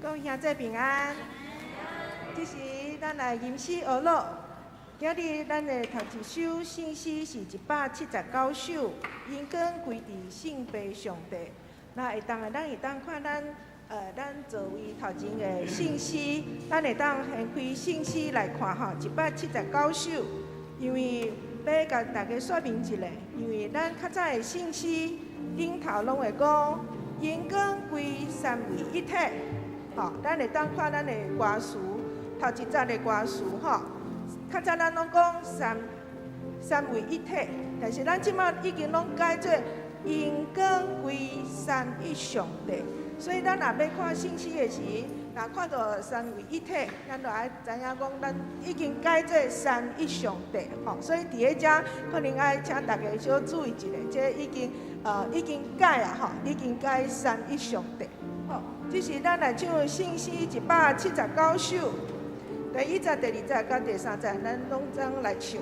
各位兄弟平安。這時咱來吟詩學樂。今日咱的頭一首聖詩是179首，榮光歸佇聖父上帝。那會當的，咱會當看咱座位頭前的聖詩，咱會當掀開聖詩來看吼，179首。因為欲共大家說明一下，因為咱較早的聖詩頂頭攏會講榮光歸三位一體。吼，咱會當看咱的歌詞，頭一節的歌詞吼，較早咱攏講三位一體，但是咱這馬已經攏改做榮光歸三一上帝，所以咱若欲看聖詩的時，若看著三位一體，咱就愛知影講，咱已經改做三一上帝吼，所以佇咧遮可能愛請大家小注意一下，這已經改啊吼，已經改三一上帝。好，這是咱來唱聖詩179首，第一節、第二節佮第三節，咱攏總來唱。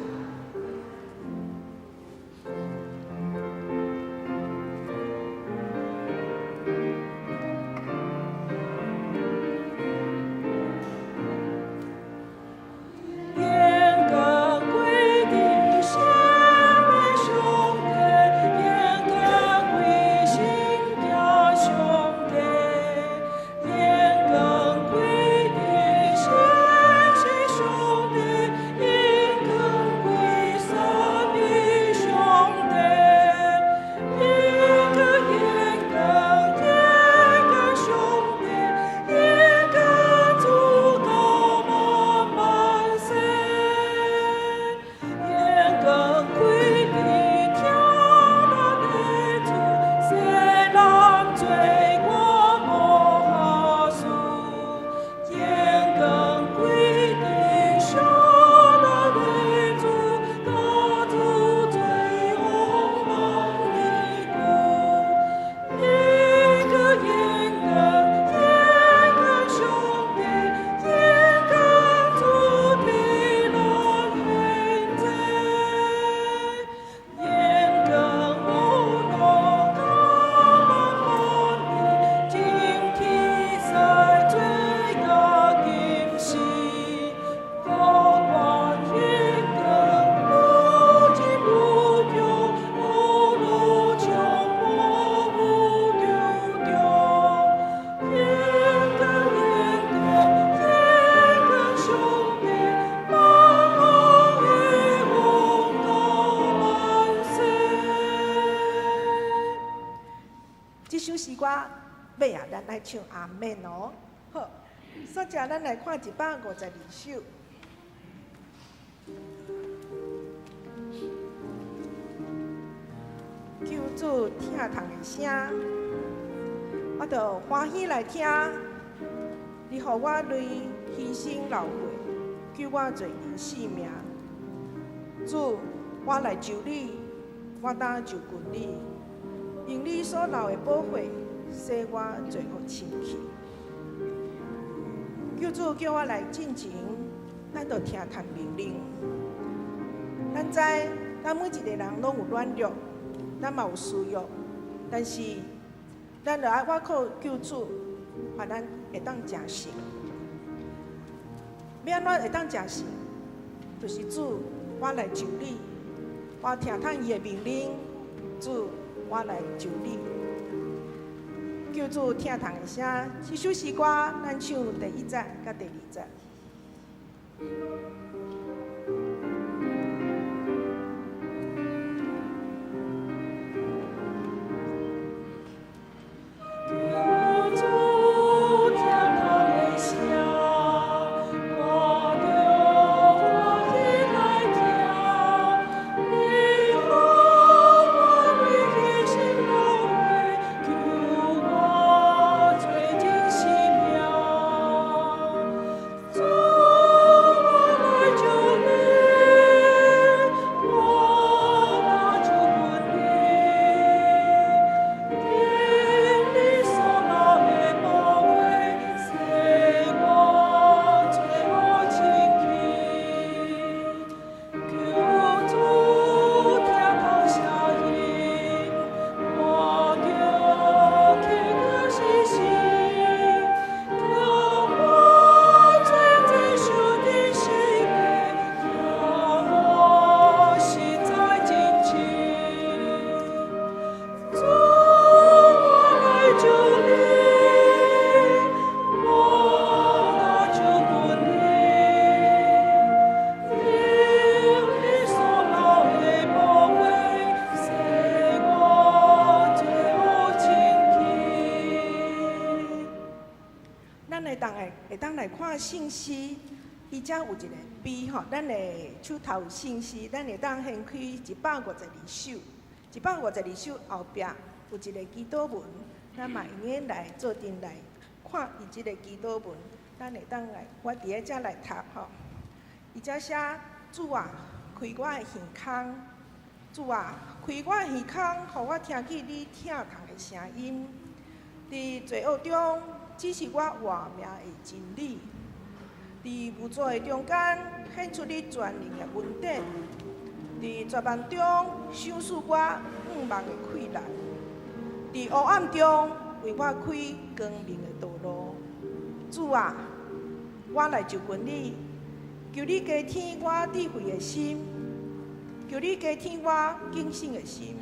這首詩歌尾仔，咱愛唱阿們哦。好，煞來咱來看152首。救主疼痛的聲，我就歡喜來聽。你予我淚犧牲流血，救我罪人性命。主，我來求你，我當就近你，用你所流的寶血，洗我罪惡清去。救主叫我來進前，咱就聽從命令。咱知，咱每一个人攏有軟弱，咱嘛有需要，但是咱著愛倚靠救主，予咱會當成聖。欲按怎會當成聖？就是主，我來求你，我聽從伊的命令，主，我來求你。救主疼痛的聲，這首詩歌咱唱第一節佮第二節。會當會會當來看聖詩，伊遮有一個碑吼，咱的手頭有聖詩，咱會當掀開152首，152首後壁有一個祈禱文，咱嘛會用來做陣來看伊這个祈禱文，咱會當來，我佇咧遮來讀吼。伊遮寫：主啊，開我的耳孔，主啊，開我的耳孔，予我聽見你疼痛的聲音。佇罪惡中，指示我活命的真理；佇無助的中間，顯出你全能的恩典；佇絕望中，賞賜我向望的氣力；佇黑暗中，為我開光明的道路。主啊，我來就近你，求你加添我智慧的心，求你加添我警醒的心，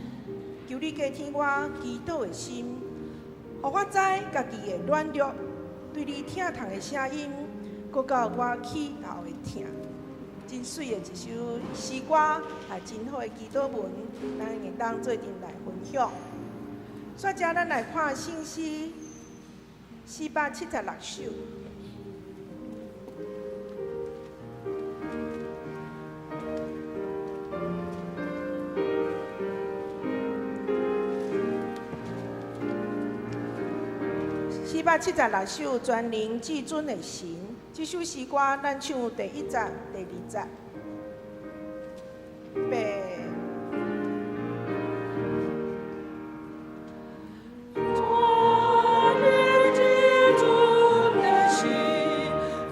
求你加添我祈禱的心，予我知家己的軟弱，對你疼痛的聲音，閣到我起頭的疼。真媠的一首詩歌，也真好的祈禱文，咱會當做陣來分享。煞遮咱來看聖詩476首。476首，全能至尊的神。這首詩歌，咱唱第一節、第二節。預備。全能至尊的神，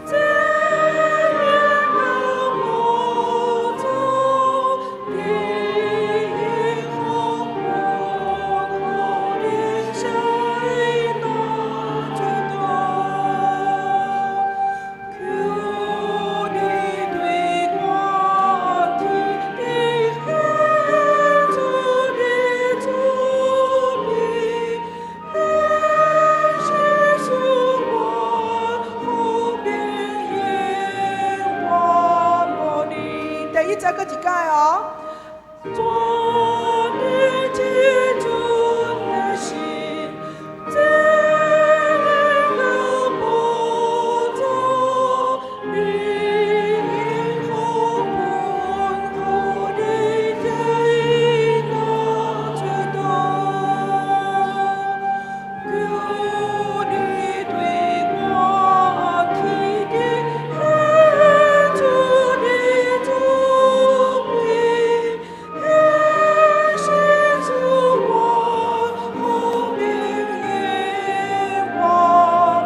這樣我做，你福我可憐誰能做到？求你對我天地顯出你慈悲，顯示出我福變耶和華你。第一節閣一擺哦。全能至尊的神，這樣我做，你福本可憐誰能做到？求你對我天地顯出你慈悲，顯示出我福變耶和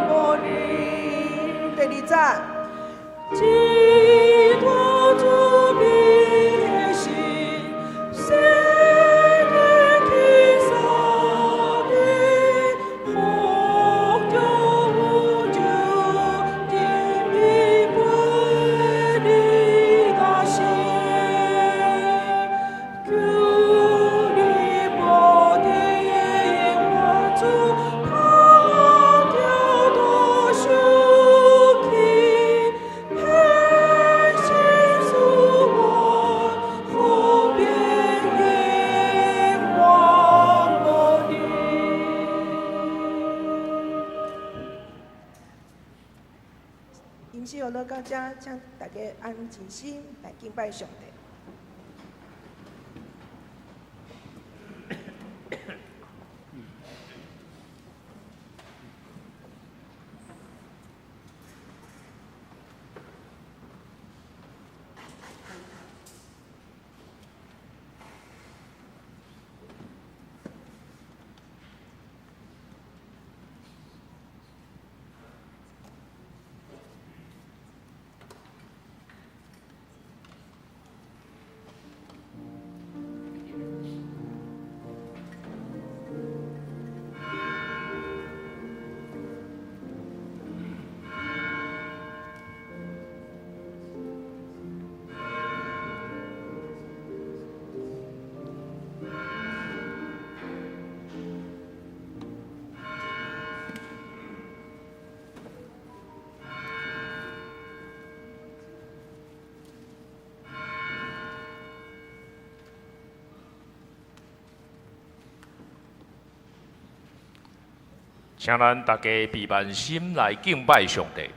華你。第二節。至大慈悲的神，聖靈起撒的，福中有救，甜蜜陪你甲死。求你無停我主，他叫多受氣，顯示出我福變耶和華你。吟詩學樂到這，請大家安靜心來敬拜上帝。請咱大家閉目心來敬拜上帝。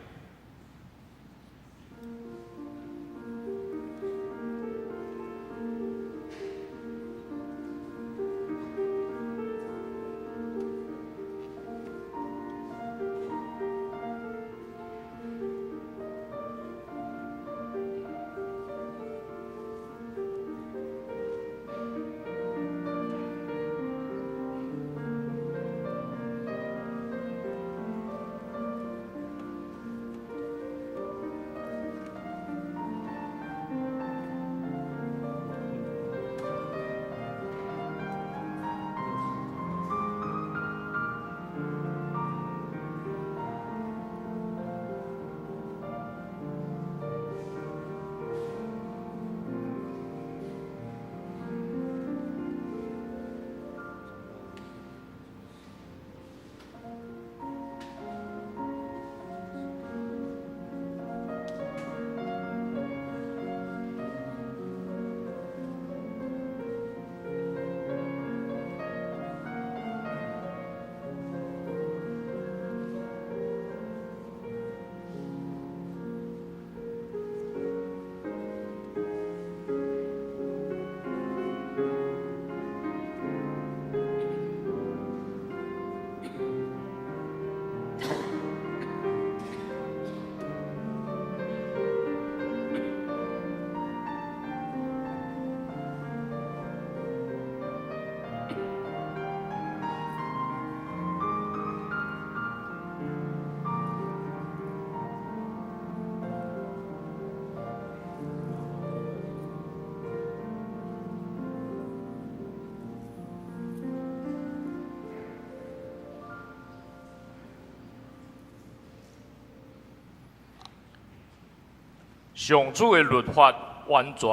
上主的律法完全，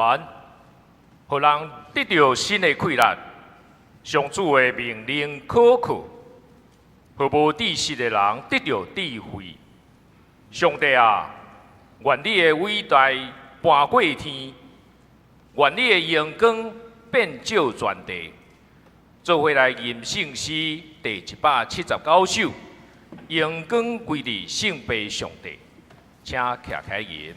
予人得著新的氣力。上主的命令可靠，予無知識的人得著智慧。上帝啊，願你的偉大搬過天，願你的榮光遍照全地。做伙來吟聖詩第179首，榮光歸佇聖父上帝，請徛起來吟。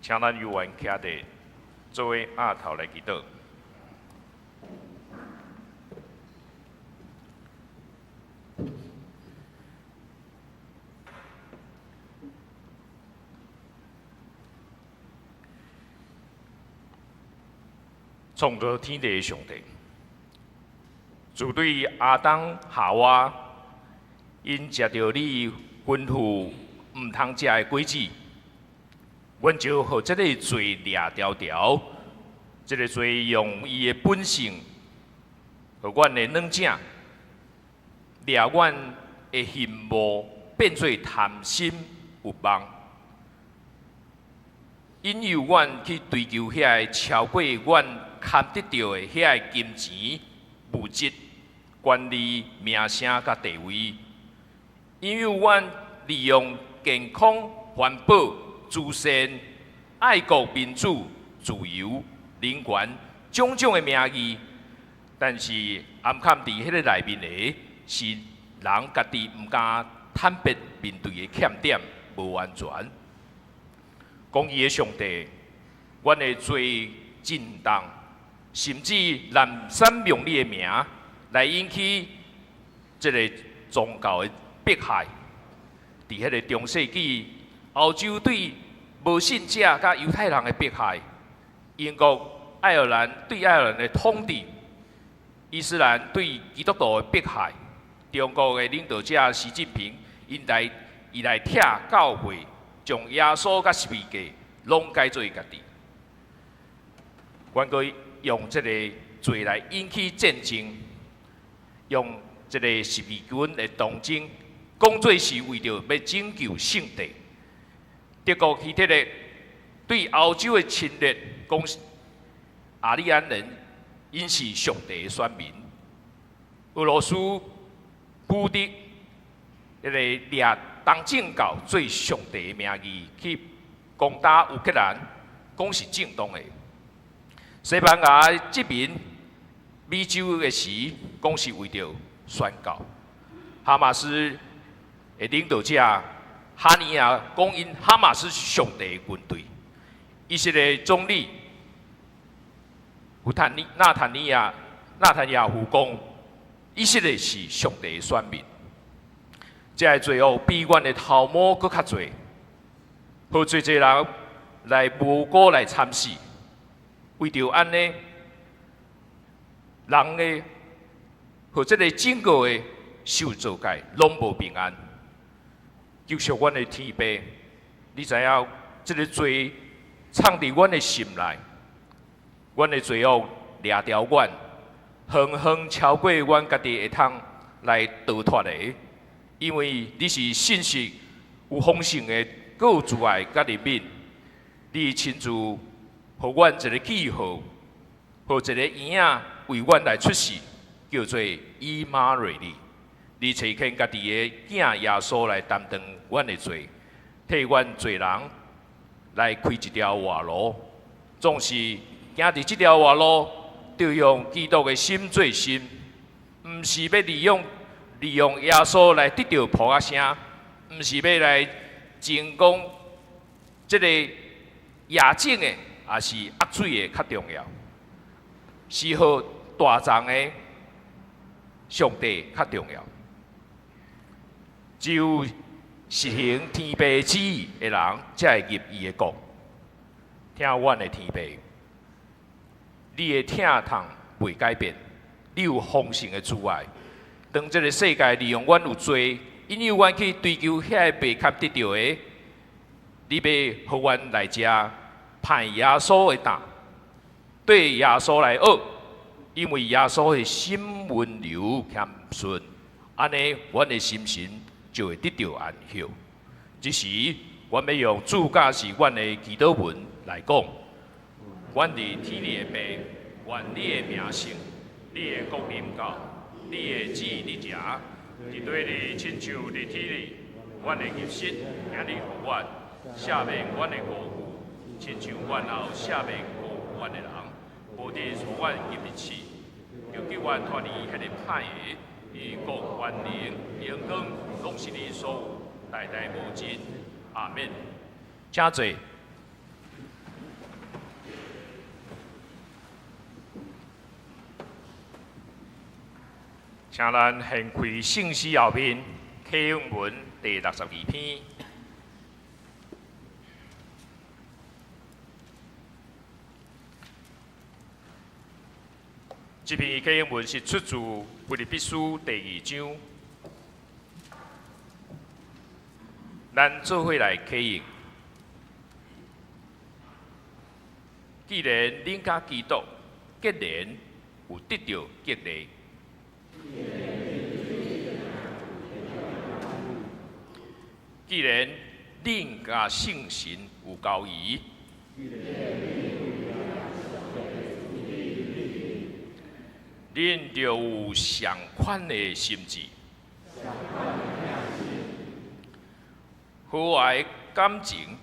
請咱有緣徛佇做伙額頭來祈禱。創造天地的上帝，自對亞當夏娃，𪜶食著你吩咐毋通食的果子，阮就予這个罪掠牢牢，這个罪用伊的本性，予阮的軟正，掠阮的羨慕變做貪心欲望，引誘阮去追求遐个超過阮堪得著的遐个金錢、物質、權力、名聲佮地位，引誘阮利用健康、環保、慈善、愛國、民主、自由、人權種種的名義，但是暗藏佇彼个內面的是人家己毋敢坦白面對的欠點，無完全。公義的上帝，阮的罪真重，甚至濫濫用你的名來引起這个宗教的迫害。佇彼个中世紀，歐洲對無信者佮猶太人的迫害，英國、愛爾蘭對愛爾蘭的統治，伊斯蘭對基督徒的迫害，中國的領導者習近平，伊來拆教會，將耶穌佮十字架攏改做家己。阮閣用這个罪來引起戰爭，用這個十字軍的東征，講做是為著欲拯救聖地。德國希特勒對歐洲的侵略，講阿里安人𪜶是上帝的選民。俄羅斯普丁彼个掠東正教做上帝的名義去攻打烏克蘭，講是正當的。西班牙殖民美洲的時，講是為著宣教。哈馬斯的領導者哈尼亞講，𪜶哈馬斯是上帝的軍隊。以色列總理納坦雅胡講，以色列是上帝的選民。這个罪惡比阮的頭毛閣較濟，予濟濟人來無辜來慘死。為著按呢，人的和這个整個的受造界攏無平安。求恕阮的天父，你知影這个罪藏佇阮的心內，阮的罪惡掠牢阮，遠遠超過阮家己會通來逃脫的。因為你是信實有豐盛的，閣有慈愛佮憐憫，你親自予阮一个記號，予一个嬰仔為阮來出世，叫做以馬內利。你差遣家己的囝耶穌來擔當阮的罪，替阮罪人來開一條活路。總是行佇這條活路，著用基督的心做心，毋是欲利用耶穌來得著噗仔聲，毋是欲來爭講這個野種的，抑是壓水的較重要，是予大眾的上帝較重要。只有實行天父旨意的人，才會入伊的國。聽阮的天父，你的疼痛袂改變，你有豐盛的慈愛。當這个世界利用阮有罪，引誘阮去追求遐个袂堪得著的，你欲予阮來遮判耶穌的擔，對耶穌來學，因為耶穌的心溫柔謙遜，按呢，阮的心神就會得著安息。這時，阮欲用主教示阮的祈禱文來講：阮佇天裡的父，願你的名聖，你的國臨到，你的旨意佇遮，佇地裡親像佇天裡。阮的入食，今日予阮，赦免阮的過誤，親像阮也有赦免過誤阮的人，無得予阮入試，著救阮脫離彼个歹的。因國權能榮光，攏是你所有，代代無盡。阿們。請坐。請咱掀開聖詩後面啟應文第62篇。這篇啟應文是出自腓立比書第二章。咱做伙來啟應。既然恁佮基督結連，有得著激勵，既然恁佮聖神有交誼，恁著有仝款的心志，和藹感情，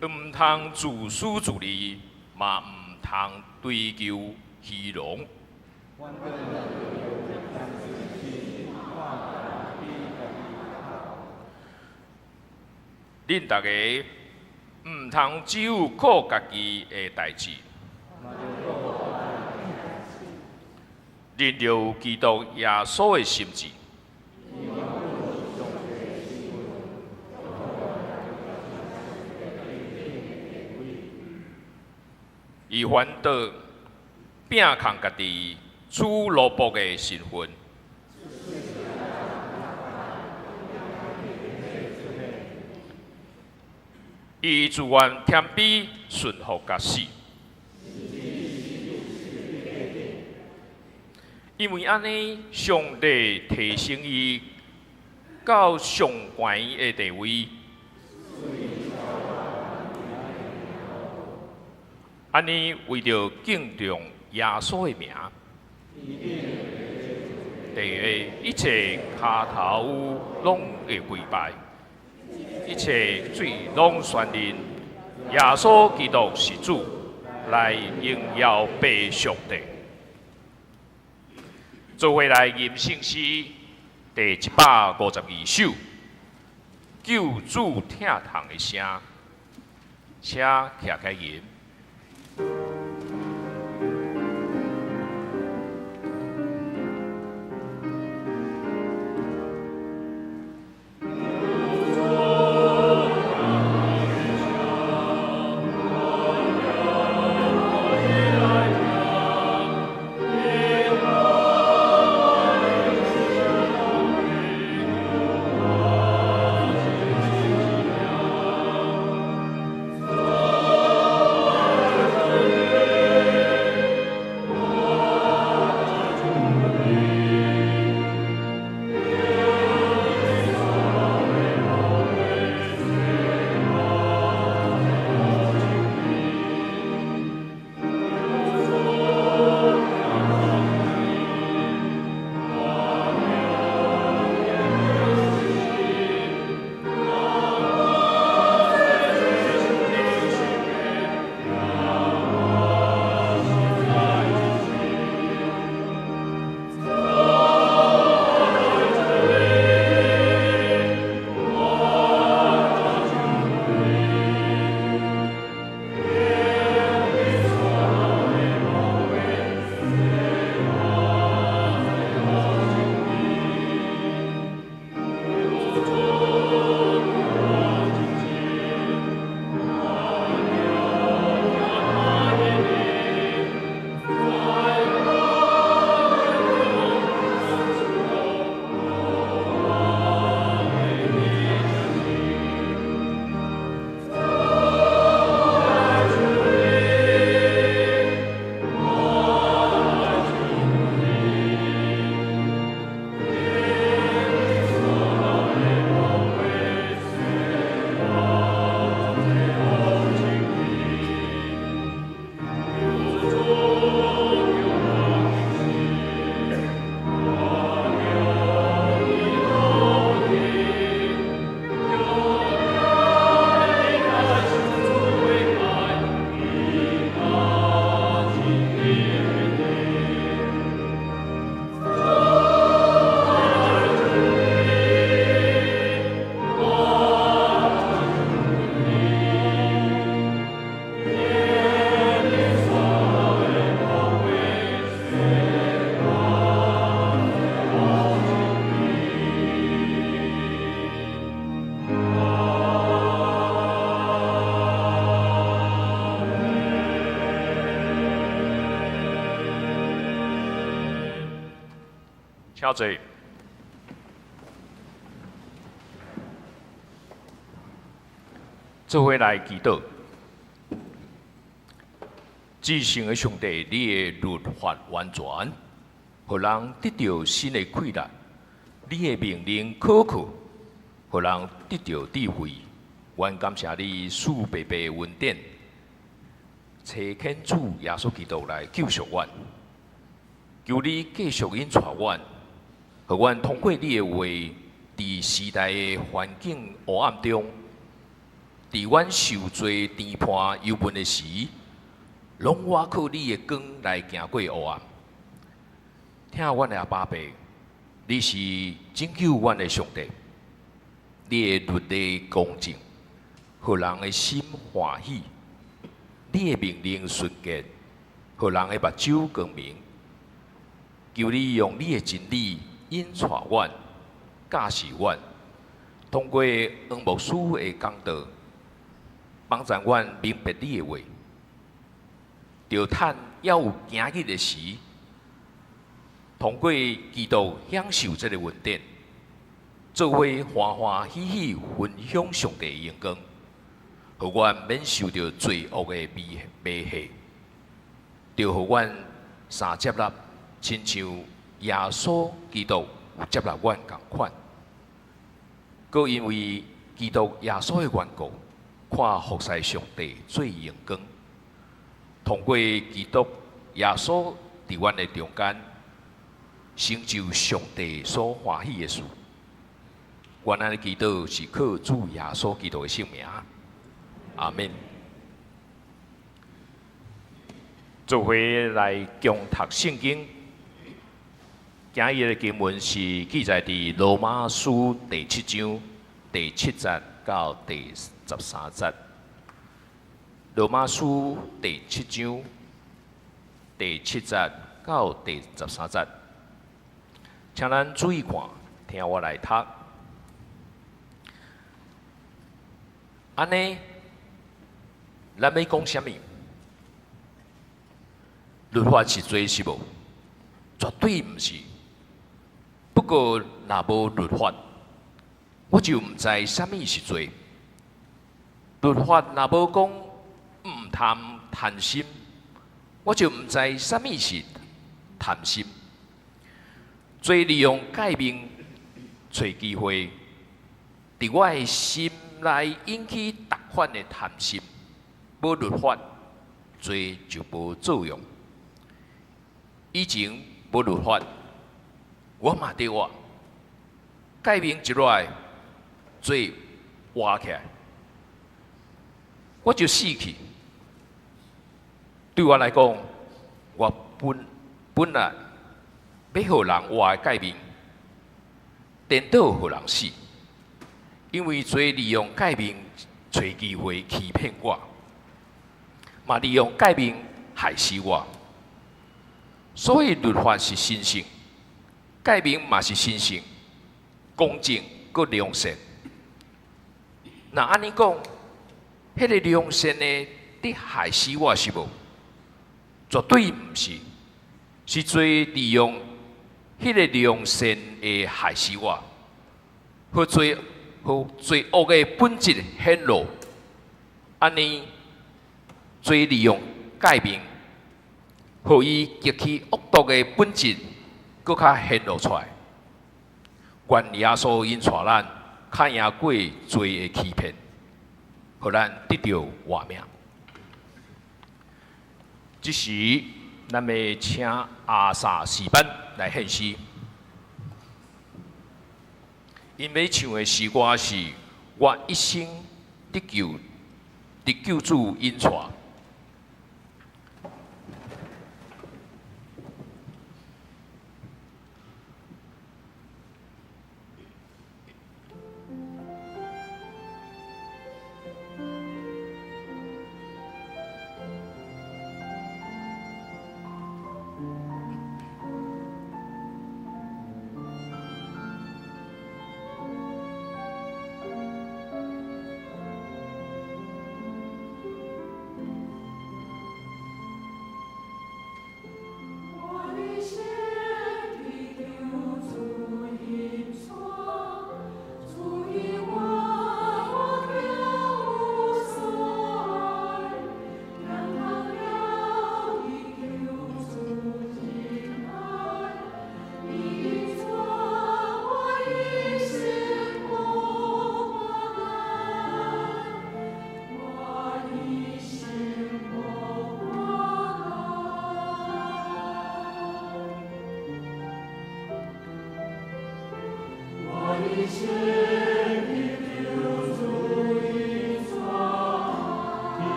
毋通自私自利，嘛毋通追求虛榮。恁逐家毋通只有顧家己的代誌，恁著有基督耶穌的心志。伊反倒摒空家己，取奴僕的身份。伊自願謙卑順服佮死。因為按呢，上帝提升伊到上懸的地位。按呢，為著敬重耶穌的名，地的一切跤頭攏會跪拜，一切嘴攏宣認耶穌基督是主，來榮耀父上帝。做伙來吟聖詩第152首，救主疼痛的聲，請徛起來吟。請坐。做伙來祈禱。至聖的上帝，你的律法完全，予人得著新的氣力；你的命令可靠，予人得著智慧。阮感謝你賜白白恩典，差遣主耶穌基督來救贖阮。求你繼續引帶阮，予阮通過你的話，佇時代的環境黑暗中，佇阮受罪顛沛憂悶的時，攏倚靠你的光來行過黑暗。疼阮的阿爸父，你是拯救阮的上帝，你的律例公正，予人的心歡喜；你的命令純潔，予人的目睭光明。求你用你的真理引帶阮、教示阮，通過黃牧師的講道，幫助阮明白你的話。著趁猶有今日的時，通過基督享受這个恩典，做伙歡歡喜喜分享上帝的榮光，予阮免受著罪惡的迷迷惑，著予阮相接納，親像耶穌基督有接納阮仝款。閣因為基督耶穌的緣故，看服侍上帝做榮光。通過基督耶穌佇阮的中間，成就上帝所歡喜的事。阮按呢祈禱是靠主耶穌基督的聖名。阿們。做伙來共讀聖經。今日的經文是記載佇羅馬書第七章第七節到第13節。羅馬書第七章第七節到第13節，請咱注意看，聽我來讀。按呢，咱欲講啥物？律法是罪是無？絕對毋是。不過，若無律法，我就毋知啥物是罪。律法若無講毋通貪心，我就毋知啥物是貪心。罪利用誡命揣機會，佇我的心內引起逐款的貪心。無律法，罪就無作用。以前無律法，我嘛對活。誡命一落來，罪活起來，我就死去。對我來講，我本本來欲予人活的誡命，顛倒予人死，因為罪利用誡命揣機會欺騙我，嘛利用誡命害死我。所以律法是神聖，誡命嘛是神聖、公正、閣良善。若按呢講，彼个良善的佇害死我是無？絕對毋是，是罪利用彼个良善會害死我，予罪予罪惡的本質顯露。按呢，罪利用誡命，予伊極其惡毒的本質，閣較顯露出來。願耶穌引帶咱，較贏過罪的欺騙，予咱得著活命。這時，咱欲請阿薩詩班來獻詩。𪜶欲唱的詩歌是：我一生得救，得救主引帶。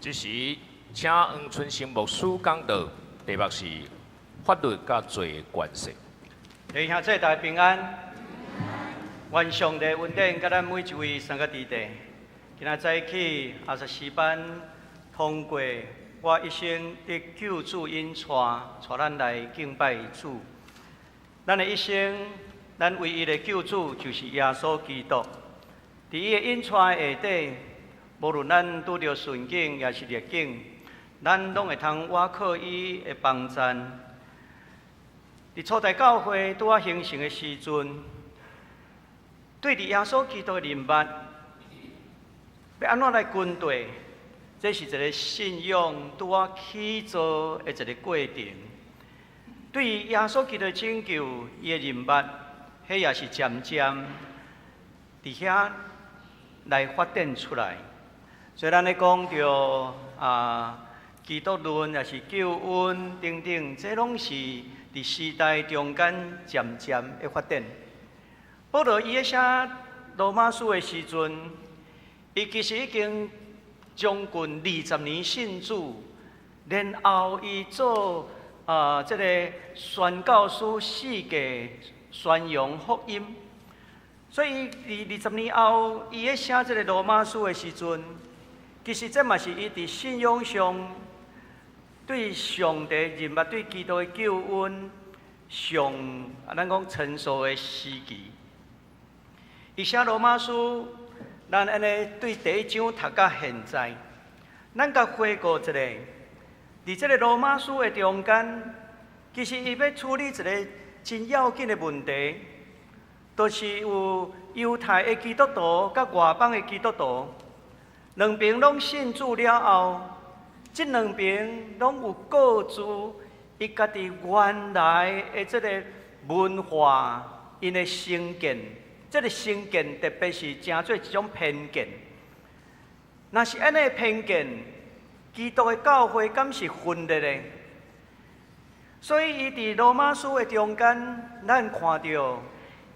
這時，請黃春生牧師講道，題目是法律佮罪的關係。弟兄姊妹大家平安，願上帝恩典佮咱每一位三個弟弟。今仔早起阿薩詩班通過我一生得救主引帶，帶咱來敬拜主。咱的一生，咱唯一的救主就是耶穌基督。佇伊的引帶下底，無論咱拄著順境抑是逆境，咱攏會通倚靠伊的幫贊。佇初代教會拄仔形成的時陣，對佇耶穌基督的認捌，欲按怎來跟綴？這是一個信仰拄仔起造的一個過程。對耶穌基督的拯救，伊的認捌，彼也是漸漸佇遐來發展出來。所以咱咧講著啊，基督論抑是救恩等等，這攏是佇時代中間漸漸的發展。保羅伊咧寫羅馬書的時陣，伊其實已經將近20年信主，然後伊做啊這个宣教師四界宣揚福音。所以，佇20年後，伊咧寫這个羅馬書的時陣，其實這嘛是伊佇信仰上對上帝認捌、對基督的救恩上啊，咱講成熟的時期。伊寫羅馬書，咱按呢對第一章讀到現在，咱共回顧一下，佇這个羅馬書的中間，其實伊欲處理一个真要緊的問題，就是有猶太的基督徒佮外邦的基督徒，兩邊攏信主了後，這兩邊攏有各自伊家己原來的這个文化，𪜶的成見，這个成見特別是成做一種偏見。若是按呢偏見，基督的教會敢是分裂的？所以伊佇羅馬書的中間，咱看著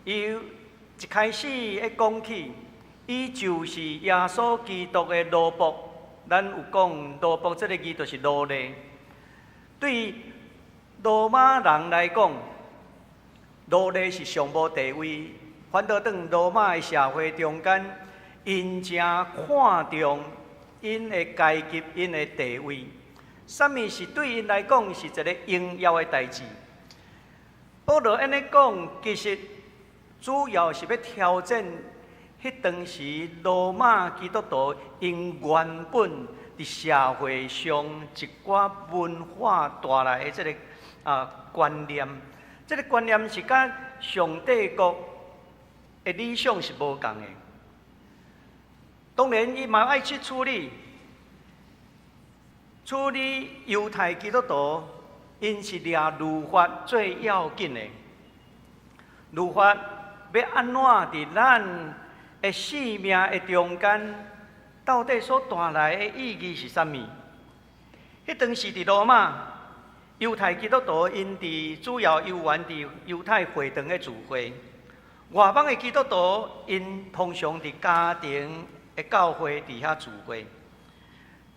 伊一開始咧講起，伊就是耶穌基督的奴僕。咱有講奴僕這个字就是奴隸。對羅馬人來講，奴隸是上無地位。反倒轉羅馬的社會中間，𪜶誠看重𪜶的階級、𪜶的地位。啥物是對𪜶來講是一个榮耀的代誌？保羅按呢講，其實主要是欲挑戰彼當時羅馬基督徒𪜶原本佇社會上一寡文化帶來的這个觀念。這个觀念是佮上帝國的理想是無仝的。當然，伊嘛愛去處理。處理猶太基督徒，𪜶是掠律法最要緊的。律法欲按怎佇咱的生命的中間，到底所帶來的意義是啥物？彼當時佇羅馬，猶太基督徒𪜶佇主要猶原佇猶太會堂咧聚會，外邦的基督徒𪜶通常佇家庭的教會佇遐聚會。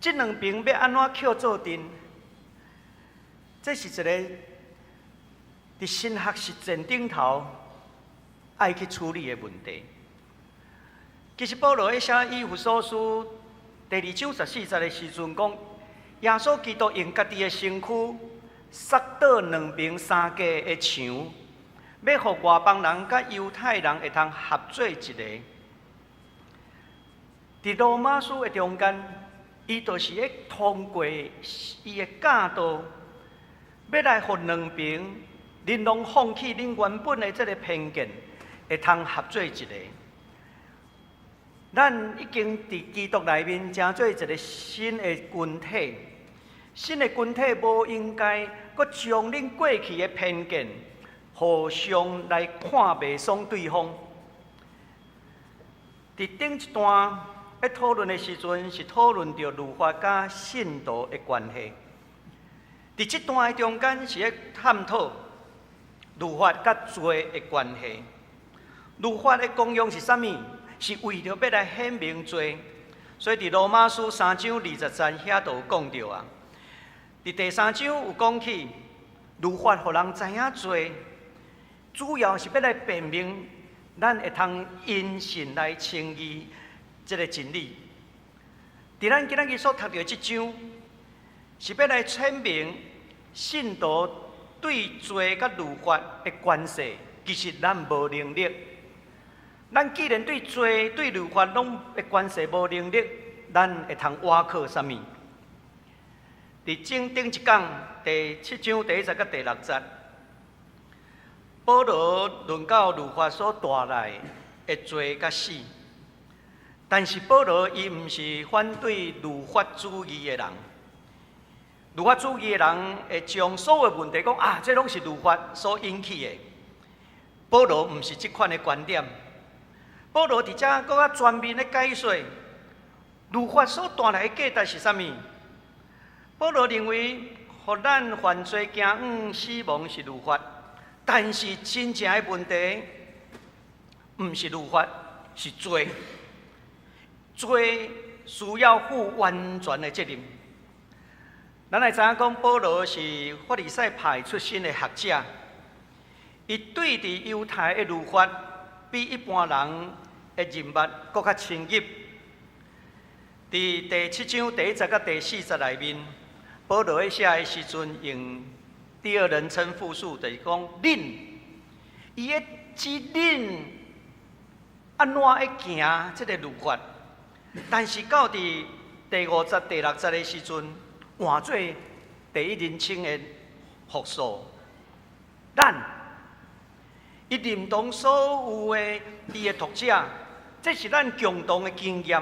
這兩邊欲按怎抾做陣？這是一个佇神學實踐頂頭愛去處理的問題。其實保羅咧寫以弗所書第二章十四節的時陣講，耶穌基督用家己的身軀殺倒兩邊相隔的牆，欲予外邦人佮猶太人會通合做一个。佇羅馬書的中間，伊就是咧通過伊的教導，欲來予兩邊，恁攏放棄恁原本的這个偏見，會通合做一個。咱已經佇基督內面成做一个新的群體，新的群體無應該閣將恁過去的偏見，互相來看袂爽對方。佇頂一段咧討論的時陣，是討論著律法佮信徒的關係。佇這段的中間是咧探討律法佮罪的關係。律法的功用是啥物？是為著欲來顯明罪。所以佇羅馬書三章二十節遐就有講著啊。佇第三章有講起律法予人知影罪，主要是欲來辨明咱會通因信來稱義這个真理。佇咱今仔日所讀著的這章，是欲來闡明信徒對罪佮律法的關係，其實咱無能力。咱既然對罪、對律法攏的關係無能力，咱會通倚靠啥物？佇前頂一講第七章第一節佮第六節，保羅論到律法所帶來的罪佮死，但是保羅伊毋是反對律法主義的人。律法主義的人會將所有問題講啊，這攏是律法所引起的。保羅毋是這款的觀點。保羅佇遮閣較全面的解說，律法所帶來的價值是啥物？保羅認為，予咱犯罪、行向死亡是律法，但是真正的問題，毋是律法，是罪。罪需要負完全的責任。咱來知影講，保羅是法利賽派出身的學者，伊對佇猶太的律法比一般人的人脈閣較深入。佇第七章第一節佮第四節內面，保羅咧寫的時陣用第二人稱複數，就是講恁，伊咧指恁按怎會行這个律法，但是到佇第五節、第六節的時陣，換做第一人稱的複數，咱，伊認同所有的伊的讀者，這是咱共同的經驗，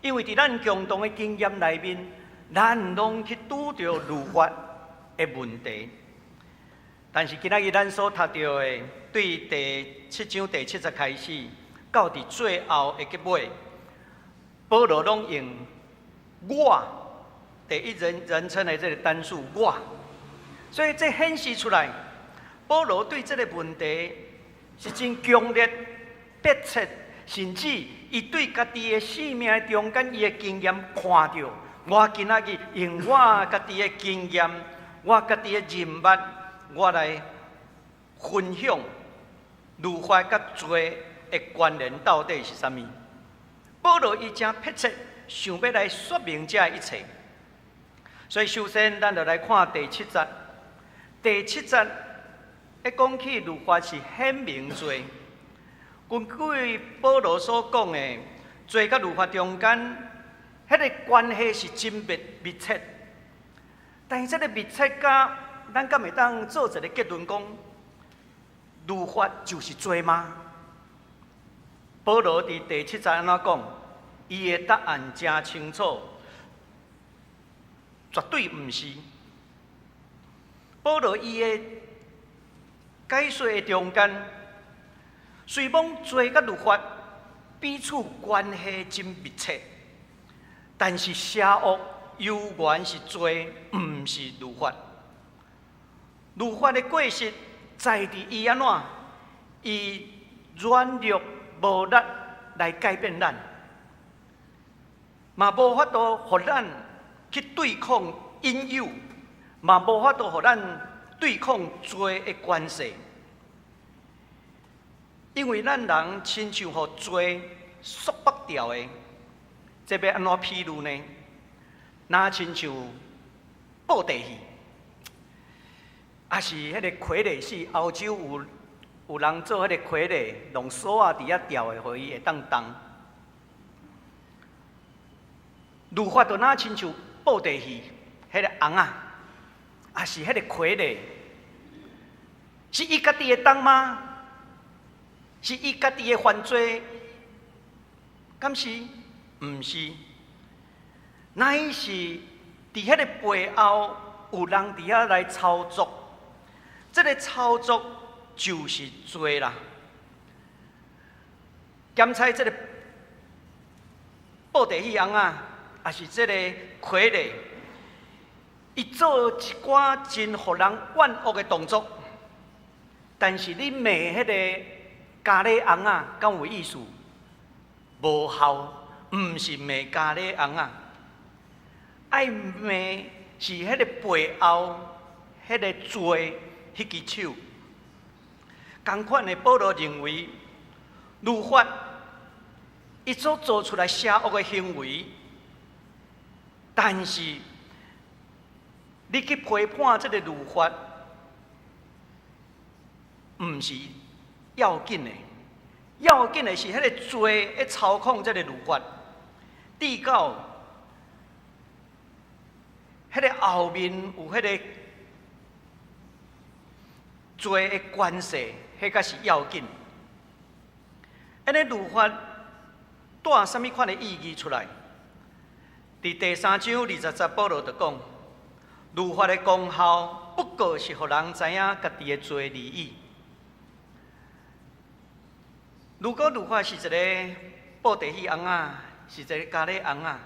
因為佇咱共同的經驗內面，咱攏去拄著律法的問題。但是今仔日咱所讀著的，對第七章第七節開始，到佇最後的結尾，保羅攏用我第一人稱的這个單數我，所以這顯示出來，保羅對這个問題是真強烈、迫切，甚至伊對家己的生命中間伊的經驗看著，我今仔日用我家己的經驗，我家己的人脈，我來分享律法佮罪的關聯到底是啥物？保羅伊誠迫切想欲來說明這一切，所以首先咱就來看第七節。第七節一講起律法是顯明罪，根據保羅所講的，罪佮律法中間，彼个關係是真密切。但是這个密切佮咱敢會當做一个結論講，律法就是罪嗎？保羅佇第七節按怎講？伊的答案誠清楚，絕對毋是。保羅伊的解說的中間，雖罔罪佮律法彼此關係真密切，但是邪惡猶原是罪，毋是律法。律法的過失在佇伊按怎？伊軟弱無力來改變咱，嘛無法度予咱去對抗引誘，嘛無法度予咱對抗罪的權勢。因為咱人親像予罪束縛牢的，這欲按怎譬喻呢？若親像布袋戲，抑是彼个傀儡戲，歐洲有人做彼个傀儡，弄索仔佇遐吊的，予伊會當動。律法就若親像布袋戲，彼个尪仔，抑是彼个傀儡，是伊家己會動嗎？是伊家己的犯罪？敢是？毋是，乃是佇彼个背後有人佇遐來操作，這个操作就是罪啦。檢查這个布袋戲尪仔，抑是這个傀儡，伊做一寡真予人怨惡的動作，但是你罵彼个咖喱尪仔，敢有意思？無效，毋是罵咖喱尪仔，愛罵是彼个背後彼个罪彼支手。仝款的，保羅認為律法伊所做出來邪惡的行為，但是你去批判這个律法，毋是要緊的，要緊的是彼个罪咧操控這个律法，直到彼个後面有彼个罪的權勢，彼才是要緊。按呢律法帶啥物款的意義出來？佇第三章二十節，保羅就講，律法的功效不過是予人知影家己的罪而已。如果律法是一个布袋戲尪仔，是一个咖喱尪仔，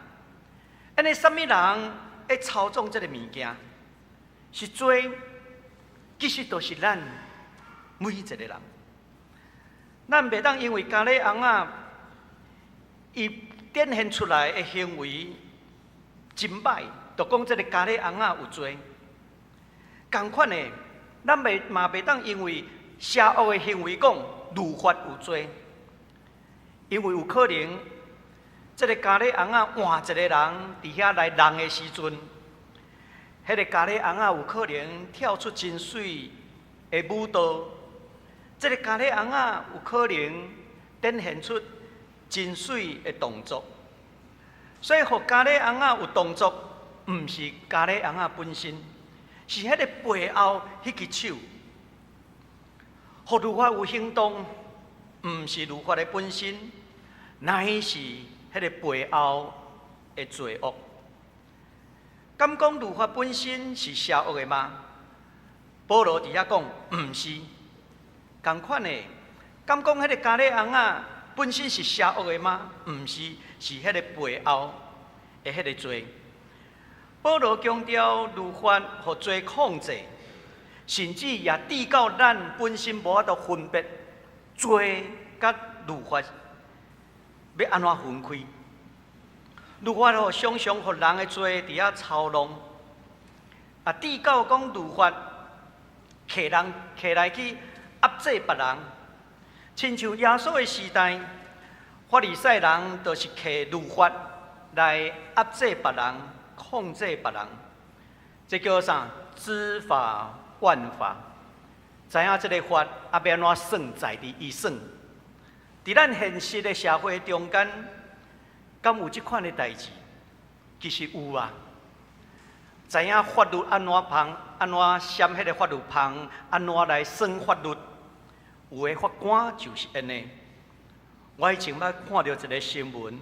按呢啥物人會操縱這个物件？是罪，其實都是咱每一個人。咱袂當因為咖喱尪仔伊展現出來的行為真歹，就講這个咖喱尪仔有罪。仝款的，咱袂嘛袂當因為邪惡的行為講。律法有罪，因為有可能，這个咖喱尪仔換一個人佇遐來弄的時陣，彼個咖喱尪仔有可能跳出真媠的舞蹈，這个咖喱尪仔有可能展現出真媠的動作。所以，予咖喱尪仔有動作，毋是咖喱尪仔本身，是彼個背後彼支手。予律法有行動，毋是律法的本身，乃是彼個背後的罪惡。敢講律法本身是邪惡的嗎？保羅佇遐講，毋是。仝款的，敢講彼個咖喱尪仔本身是邪惡的嗎？毋是，是彼個背後的彼個罪。保羅強調律法予罪控制，甚至也至到咱本身無法度分別罪佮律法欲按怎分開。律法予常常予人的罪佇遐操弄，啊，至到講律法揢人揢來去壓制別人，親像耶穌的時代，法利賽人就是揢律法來壓制別人、控制別人，這叫啥？知法犯法，知影這个法啊欲按怎算，在佇伊算。佇咱現實的社會中間，敢有這款的代誌？其實有啊。知影法律按怎判，按怎閃彼个法律縫，按怎來算法律？有的法官就是按呢。我以前捌看著一个新聞，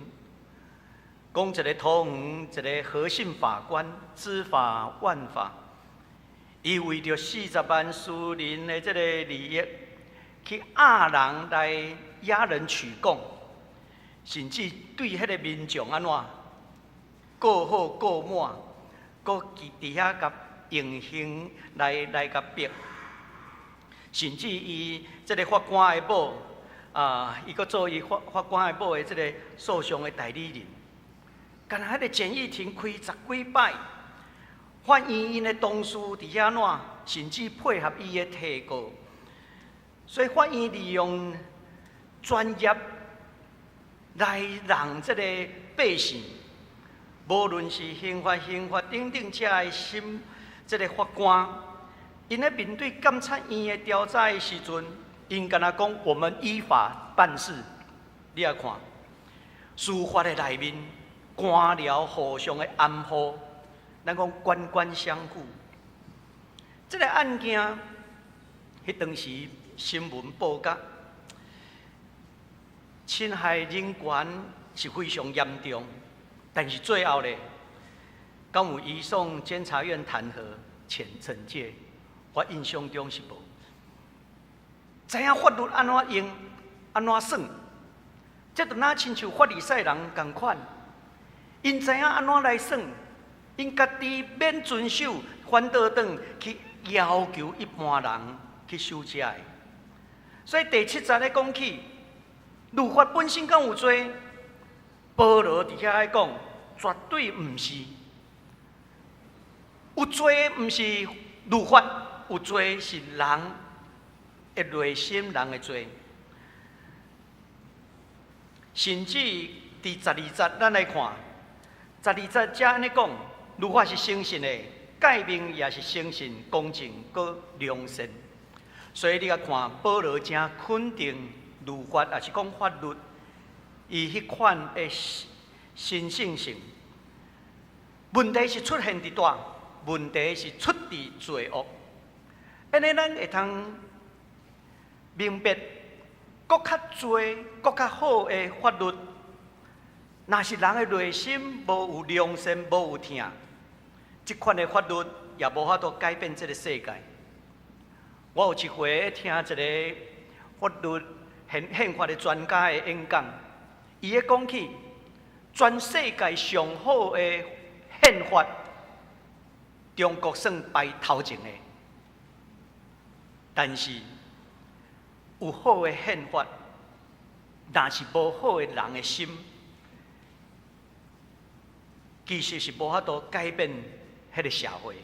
講一个桃園一个何姓法官知法犯法，伊為著40萬私人的這个利益，去壓人來壓人取供，甚至對彼个民眾按怎告好告滿，閣佇遐共用刑來共逼，甚至伊這个法官的某啊，伊閣做伊法官的某的這个訴訟的代理人，干焦彼个簡易庭開十幾擺，法院𪜶的同事佇遐怎，甚至配合伊的提告，所以法院利用專業來讓這個百姓，無論是刑法、刑法等等這的審這个法官，𪜶咧面對監察院的調查的時陣，𪜶干焦講我們依法辦事。你來看，司法的內面，官僚互相的掩護，咱講官官相護。這个案件，彼當時新聞報甲侵害人權是非常嚴重，但是最後咧，敢有移送監察院彈劾、懲戒？我印象中是無。知影法律按怎用、按怎算，這就若親像法利賽人仝款，𪜶知影按怎來算，𪜶家己免遵守，反倒轉去要求一般人去守這个。所以第七節咧講起，律法本身敢有罪？保羅佇遐咧講，絕對毋是。有罪毋是律法，有罪是人的內心，人的罪。甚至佇十二節，咱來看，十二節遮按呢講，律法是誠實的，誡命也是誠實、公正、閣良善。所以你來看，保羅誠肯定律法，抑是講法律，伊彼款的神聖性。問題是出現佇佗，問題是出佇罪惡。按呢，咱會通明白，閣較濟、閣較好的法律，若是人的內心無有良善、無有疼，這款的法律也無法度改變這个世界。我有一回聽一个法律憲法的專家的演講，伊咧講起全世界上好的憲法，中國算排頭前的，但是有好的憲法，若是無好的人的心，其實是無法度改變彼个社會。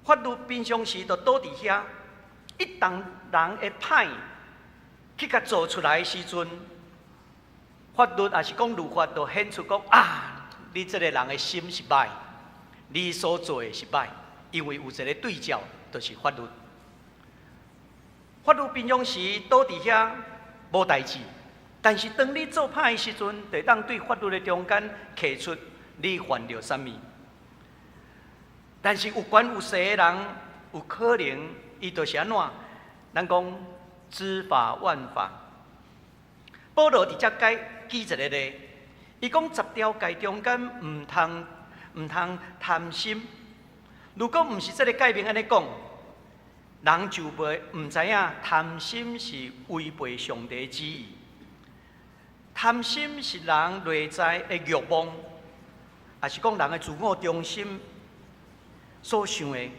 法律平常時就倒佇遐，一旦人的歹去共做出來的時陣，法律抑是講律法，就顯出講啊，你這个人的心是歹，你所做的是歹，因為有一个對照，就是法律。法律平常時倒佇遐無代誌，但是當你做歹的時陣，就會當對法律的中間提出你犯著啥物。但是有權有勢的人，有可能伊就是按怎？咱講知法犯法。保羅佇遮舉一个例，伊講十條誡中間毋通貪心。如果毋是這个誡命按呢講，人就袂毋知影貪心是違背上帝旨意。貪心是人內在的欲望，抑是講人的自我中心所想的。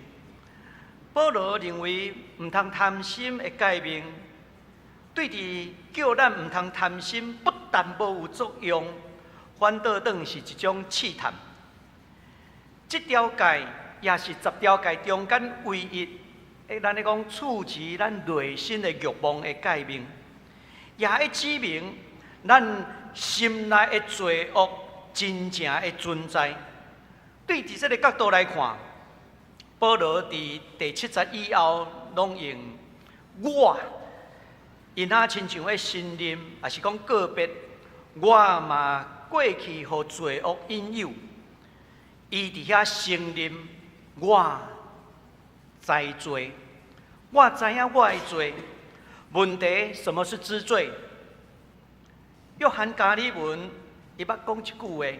保羅認為毋通貪心的誡命，對佇叫咱毋通貪心，不但無有作用，反倒當是一種試探。這條誡也是十條誡中間唯一，咱咧講處置咱內心的欲望的誡命，也會指明咱心內的罪惡真正的存在。對佇這个角度來看，保羅佇第七節以後，攏用我，因若親像咧承認，抑是講告別，我嘛過去予罪惡引誘，伊佇遐承認我知罪，我知影我的罪。問題什麼是知罪？約翰加爾文伊捌講一句話：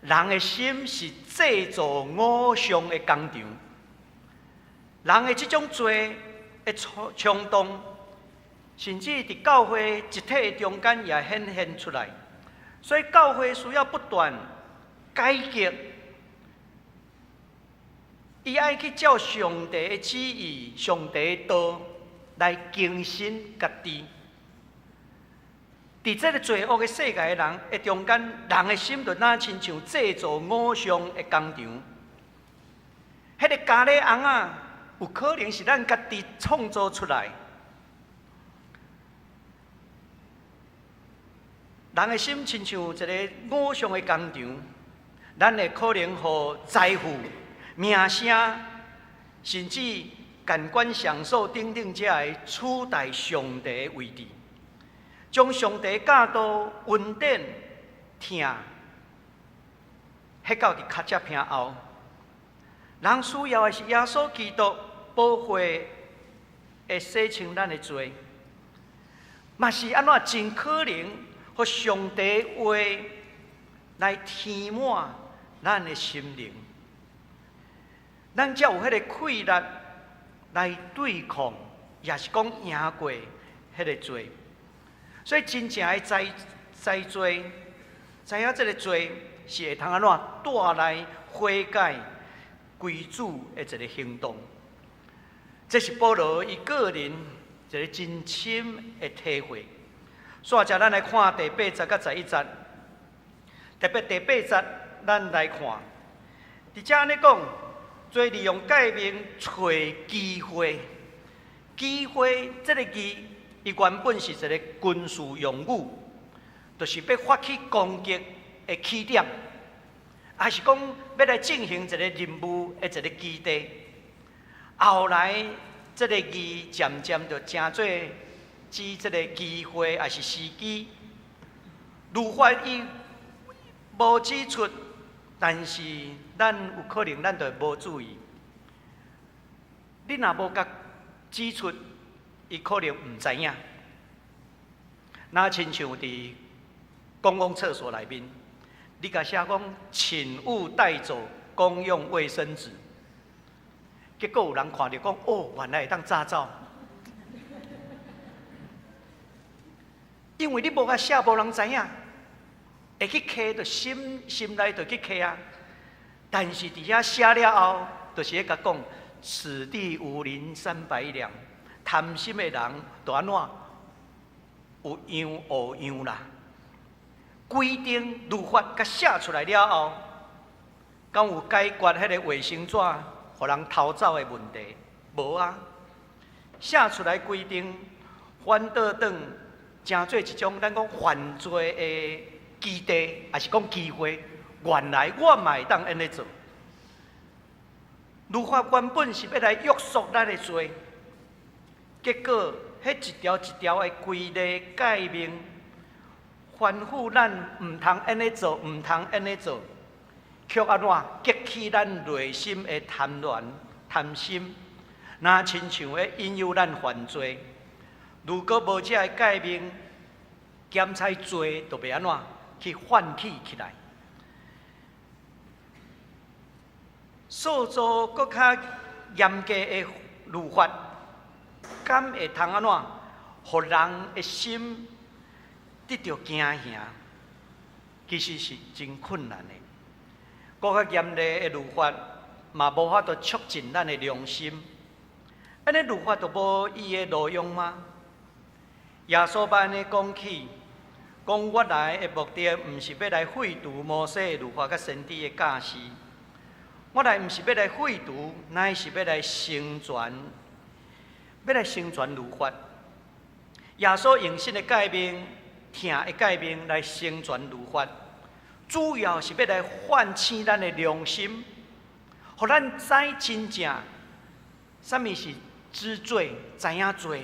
人的心是製造偶像的工廠。人的這種罪的衝動，甚至佇教會集體中間也顯現出來。所以教會需要不斷改革，伊愛去照上帝的旨意、上帝的道來更新家己。佇這个罪惡的世界的人的中間，人的心就若親像製造偶像的工廠。彼个咖喱尪仔，有可能是咱家己創造出來。人的心親像一个偶像的工廠，咱會可能予財富、名聲，甚至感官享受等等這个取代上帝的位置，將上帝教導、恩典、疼，彼到佇跤跡坪後。人需要的是耶穌基督寶血會洗清咱的罪，嘛是按怎真可能，予上帝話來填滿咱的心靈，咱才有彼个氣力來對抗，抑是講贏過彼个罪。所以真正的知知罪，知影這个罪是會通按怎帶來悔改歸主的一个行動。這是保羅伊個人一个真深的體會。煞才咱來看第八節佮十一節，特別第八節，咱來看，佇遮按呢講，做利用誡命揣機會，機會這个字，伊原本是一个軍事用語，就是欲發起攻擊的起點，抑是講欲來進行一个任務的一个基地。後來，這个字漸漸就成做指這个機會，抑是時機。律法伊無指出，但是咱有可能咱就會無注意。你若無共指出，伊可能毋知影。若親像佇公共廁所內面，你共寫講，請勿帶走公用衛生紙。結果有人看著講，哦，原來會當詐走。因為你無共寫，無人知影，會去揢，就心心內就去揢啊。但是佇遐寫了後，就是咧共講，此地無銀三百兩，貪心的人就按怎有樣學樣啦。規定律法共寫出來了後，敢有解決彼个衛生紙予人偷走的問題？無啊。寫出來規定，反倒轉成做一種咱講犯罪的基地，抑是講機會。原來我嘛會當按呢做。律法原本是欲來約束咱的罪，結果彼一條一條的規例誡命，吩咐咱毋通按呢做，毋通按呢做，卻按怎激起咱內心的貪戀、貪心，若親像咧引誘咱犯罪。如果無這个誡命，檢採罪就袂按怎去泛起起來。塑造閣較嚴格的律法，敢會通按怎，予人的心得著驚嚇？其實是真困難的。閣較嚴厲的律法，嘛無法度促進咱的良心。按呢律法就無伊的路用嗎？耶穌捌按呢講起，講我來的目的，毋是欲來廢除摩西的律法佮先知的教示。我來毋是欲來廢除，乃是欲來成全，欲來成全律法。耶穌用新的誡命、疼的誡命來成全律法，主要是欲來喚醒咱的良心，予咱知真正啥物是知罪、知影罪。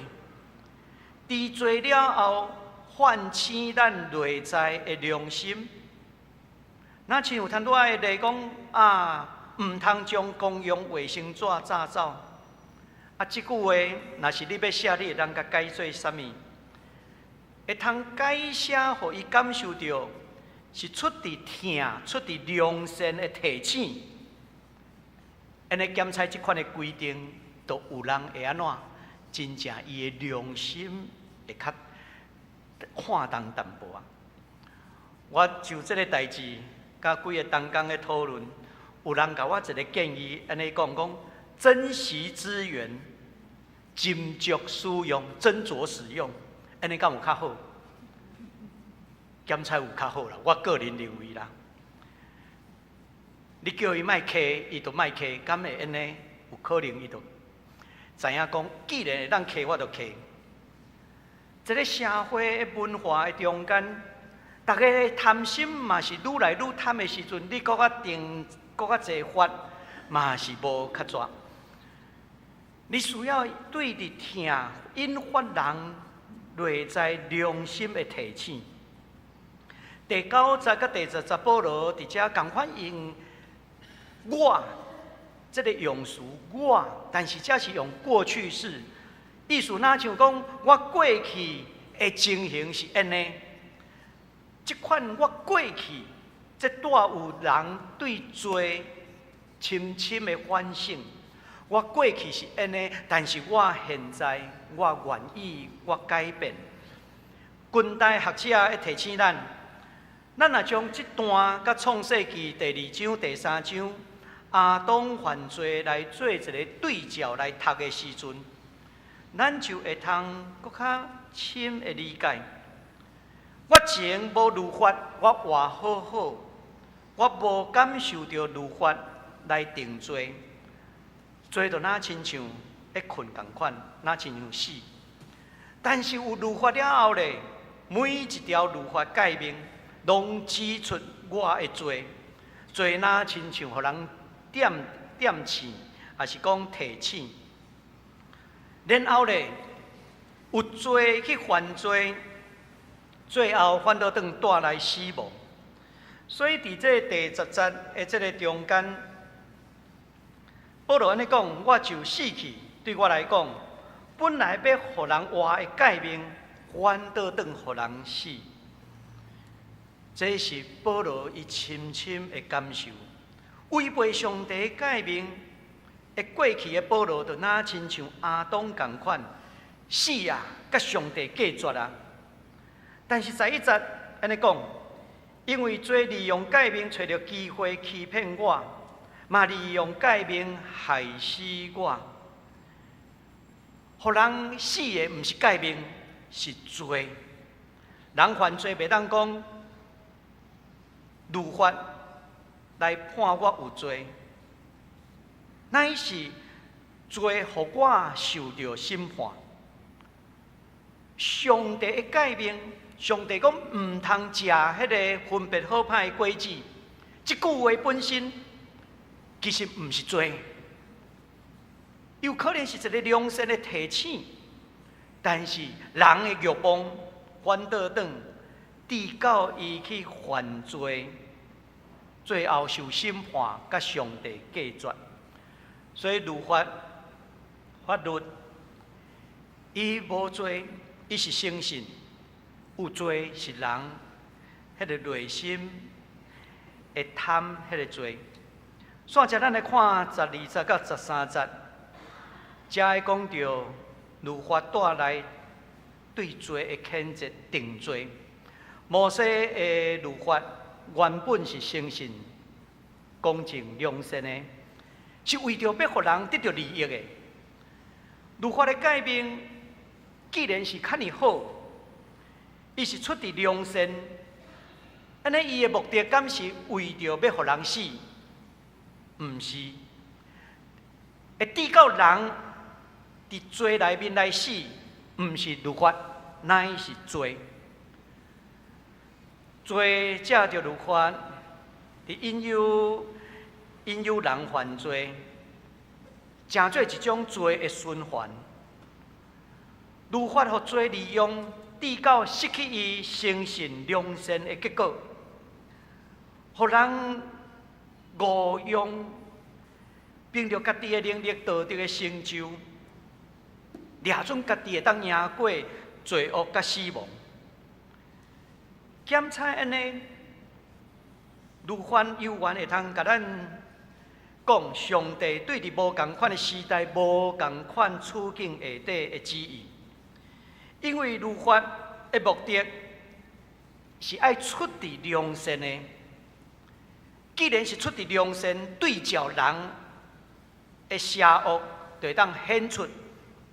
知罪了後，喚醒咱內在的良心。若親像頭拄仔的例講啊，毋通將公用衛生紙紮走。啊，這句話若是你欲寫，你會當共改做啥物？會通改寫，予伊感受著是出自疼、出自良善的提醒。按呢檢採這款的規定，就有人會按怎？真正伊的良心會較看重淡薄仔。我就這个代誌，佮幾个同工咧討論。有人共我一个建議，按呢講講珍惜資源，斟酌使用，斟酌使用，按呢敢有較好？檢採有較好啦，我個人認為啦。你叫伊莫揢，伊就莫揢，敢會按呢？有可能伊就知影講，既然會當揢，我就揢。這个社會的文化的中間，逐家貪心嘛是愈來愈貪的時陣，你閣較定。閣較濟法嘛是無較濟。你需要對著疼引發人內在良心的提醒。第九節佮第十節，保羅佇遮仝款用我這个用詞我，但是這是用過去式，意思若像講我過去的情形是按呢，這款我過去。這帶有人對罪深深的反省。我過去是按呢，但是我現在我願意我改變。近代學者會提醒咱，咱若將這段佮創世記第二章、第三章亞當犯罪來做一個對照來讀的時陣，咱就會通閣較深的理解。我前無律法，我活好好，我無感受著律法來定罪，罪就若親像咧睏仝款，若親像死。但是有律法了後咧，每一條律法誡命，攏指出我的罪，罪若親像予人點點醒，抑是講提醒。然後咧，有罪去犯罪。最後反倒轉帶來死亡，所以佇這第十節的這个中間，保羅按呢講，我就死去。對我來講，本來欲予人活的誡命，反倒轉予人死。這是保羅伊深深的感受，違背上帝誡命的過去的保羅，就若親像亞當仝款，死啊，佮上帝隔絕啊。但是十一節按呢講，因為罪利用誡命揣著機會欺騙我，嘛利用誡命害死我。予人死的毋是誡命，是罪。人犯罪袂當講律法來判我有罪，乃是罪予我受著審判。上帝的誡命，上帝講毋通食彼个分別好歹的果子，這句話本身其實毋是罪，有可能是一个良善的提醒，但是人的欲望反倒轉，致到伊去犯罪，最後受審判，佮上帝隔絕。所以律法法律，伊無罪，伊是誠信；有罪是人，彼个內心會貪彼个罪。煞接咱來看12節到13節，才會講著律法帶來對罪的譴責定罪。摩西的律法原本是誠信、公正、良善的，是為著欲予人得著利益的。律法的誡命既然是較爾好，伊是出佇良善，按呢伊的目的敢是為著欲予人死？毋是，會致到人佇罪內面來死，毋是律法，乃是罪。罪藉著律法，佇引誘人犯罪，成做一種罪的循環。律法予罪利用，致到失去伊誠信良善的結果，予人誤用，憑著家己的能力道德的成就，掠準家己會當贏過罪惡佮死亡。檢查按呢，律法猶原會通共咱講上帝對佇無仝款的時代、無仝款處境下底的旨意。因為律法的目的是愛出佇良善的，既然是出佇良善，對照人的邪惡，就會當顯出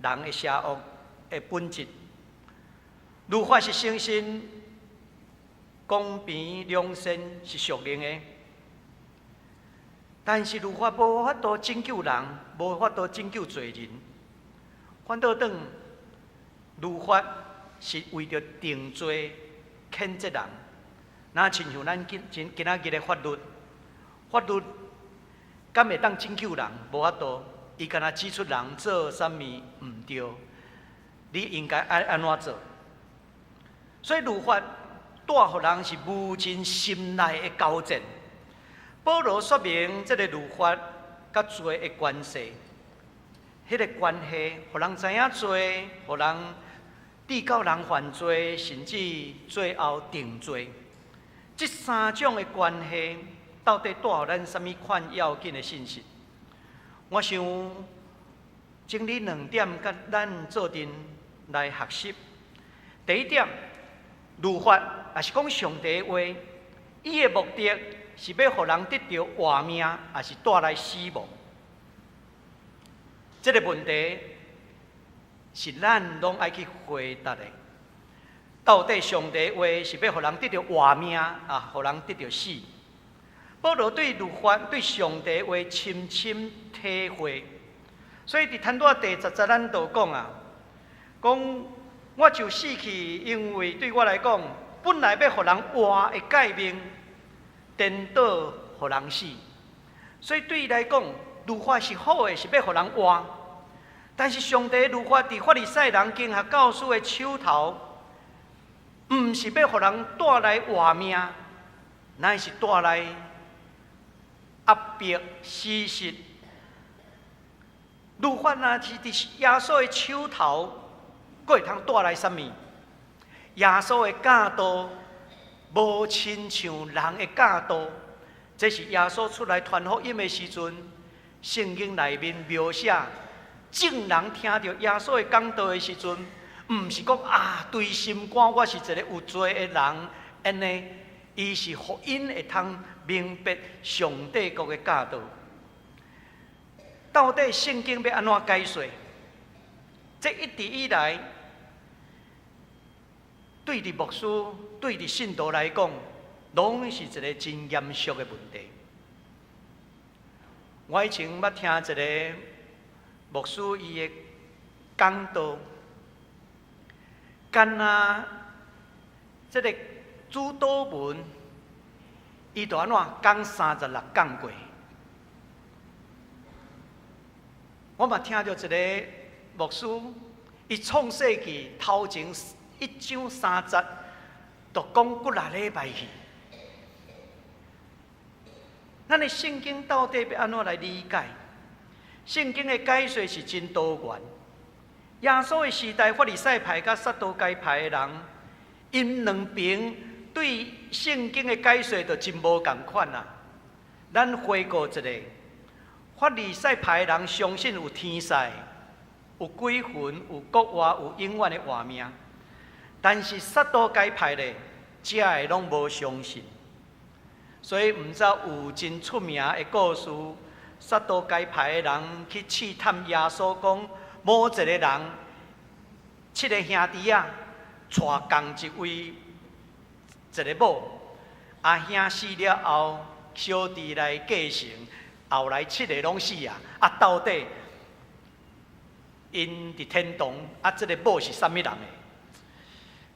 人的邪惡的本質。律法是誠信、公平、良善，是屬靈的，但是律法無法度拯救人，無法度拯救罪人。反倒轉，律法是為著定罪、譴責人。若親像咱今仔日的法律，法律敢會當拯救人？無法度，伊干焦指出人做啥物毋對，你應該愛按怎做？所以律法帶予人是無盡心內的交戰。保羅說明這个律法佮罪的關係，彼个關係，予人知影罪，予人致到人犯罪，甚至最後定罪。這三種的關係，到底帶予咱啥物款要緊的信息？我想整理兩點，佮咱做陣來學習。第一點，律法抑是講上帝的話，伊的目的是欲予人得著活命，抑是帶來死亡？這个問題是咱攏愛去回答的。到底上帝的話是欲予人得著活命，啊，予人得著死？保羅對律法、對上帝話深深體會，所以佇坦多第10節，咱就講啊，講我就死去，因為對我來講，本來欲予人活的誡命，顛倒予人死。所以對伊來講，律法是好的，是欲予人活。但是上帝律法佇法利賽人經學教師的手頭，毋是欲予人帶來活命，乃是帶來壓迫死實。律法若是佇耶穌的手頭，閣會通帶來啥物？耶穌的教導無親像人的教導，這是耶穌出來傳福音的時陣，聖經內面描寫，眾人聽著耶穌的講道的時陣，毋是講啊，對心肝我是一个有罪的人，按呢，伊是予𪜶會通明白上帝國的教導。到底聖經欲按怎解說？這一直以來，對佇牧師、對佇信徒來講，攏是一个真嚴肅的問題。我以前捌聽一个牧師伊的講道，干焦這个主禱文，伊就按怎講36講過。我嘛聽著一个牧師，伊創世記頭前一章三節，就講幾若禮拜去。咱的聖經到底欲按怎來理解？聖經的解說是真多元。耶穌的時代，法利賽派佮撒都該派的人，𪜶兩爿對聖經的解說就真無仝款啊。咱回顧一下，法利賽派的人相信有天使、有鬼魂、有復活、有永遠的活命，但是撒都該派的，這个攏無相信。所以毋知有真出名的故事，撒都該派的人去試探耶穌，講某一个人七个兄弟仔，娶仝一位一个某，阿兄死了後，小弟來繼承，後來七个攏死啊！啊，到底𪜶佇天堂啊，這个某是啥物人的？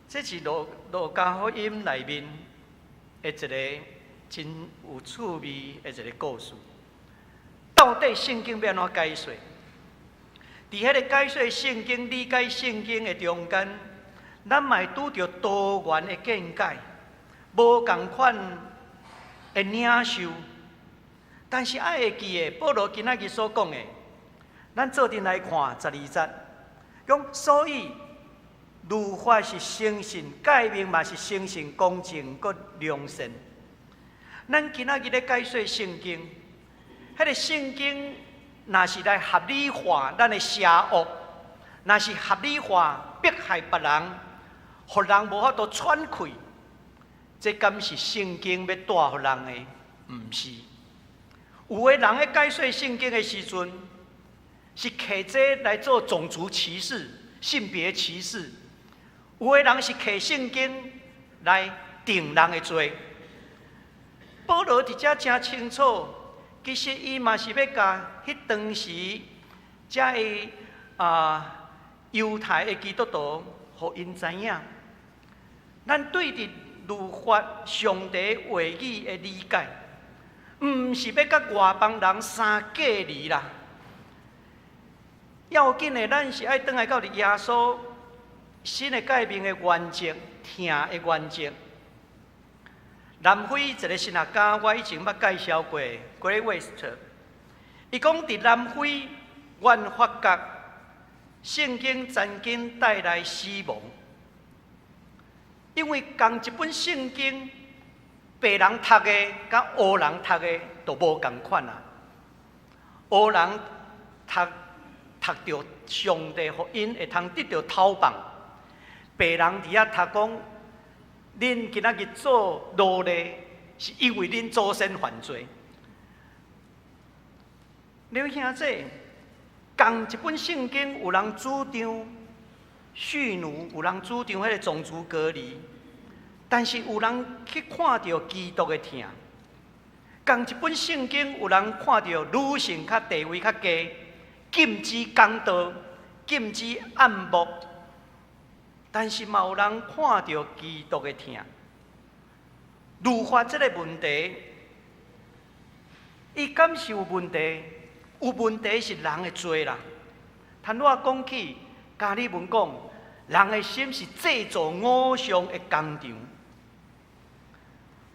這是路加福音內面的一个真有趣味的一个故事。到底聖經欲按怎解說？佇彼个解說聖經、理解聖經的中間，咱嘛會拄著多元的見解，無仝款的領受。但是愛會記得，保羅今仔日所講的，咱做陣來看12節，講所以律法是誠信，誡命嘛是誠信、公正、閣良善。咱今仔日咧解說聖經，彼个聖經若是來合理化咱的邪惡，若是合理化迫害別人，予人無法度喘氣，這敢是聖經欲帶予人的？毋是。有的人咧解說聖經的時陣，是摕這來做種族歧視、性別歧視；有的人是摕聖經來定人的罪。保羅佇遮誠清楚，其實伊嘛是欲共彼當時遮个啊猶太的基督徒，予𪜶知影，咱對佇律法上帝話語的理解，毋是欲佮外邦人相隔離啦。要緊的，咱是愛轉來到佇耶穌新的誡命的原則、疼的原則。南非一个神學家，我以前捌介紹過，Greg West。伊講佇南非，阮發覺聖經曾經帶來死亡，因為仝一本聖經，白人讀的佮烏人讀的都無仝款啊。烏人讀讀著上帝予𪜶會通得著頭放，白人佇遐讀講，恁今仔日做奴隸，是因為恁祖先犯罪。你兄弟，仝一本聖經，有人主張蓄奴，有人主張彼个種族隔離，但是有人去看著基督的疼。仝一本聖經，有人看著女性較地位較低，禁止講道，禁止按牧。但是嘛有人看著基督的疼。律法這个問題，伊敢是有問題？有問題是人的罪啦。坦我講起，加爾文講，人的心是製造偶像的工廠。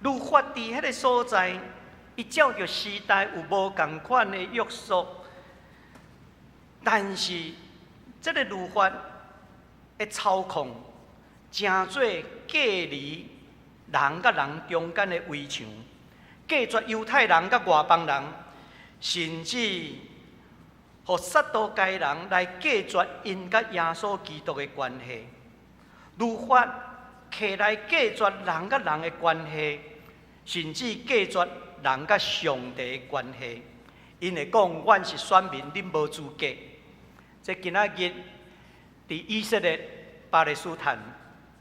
律法佇彼个所在，伊照著時代有無仝款的約束，但是這个律法的操控，成做隔離人佮人中間的圍牆，隔絕猶太人佮外邦人，甚至予撒都該人來隔絕𪜶佮耶穌基督的關係。律法揢來隔絕人佮人的關係，甚至隔絕人佮上帝的關係。𪜶會講，阮是選民，恁無資格。這今仔日佇以色列、巴勒斯坦，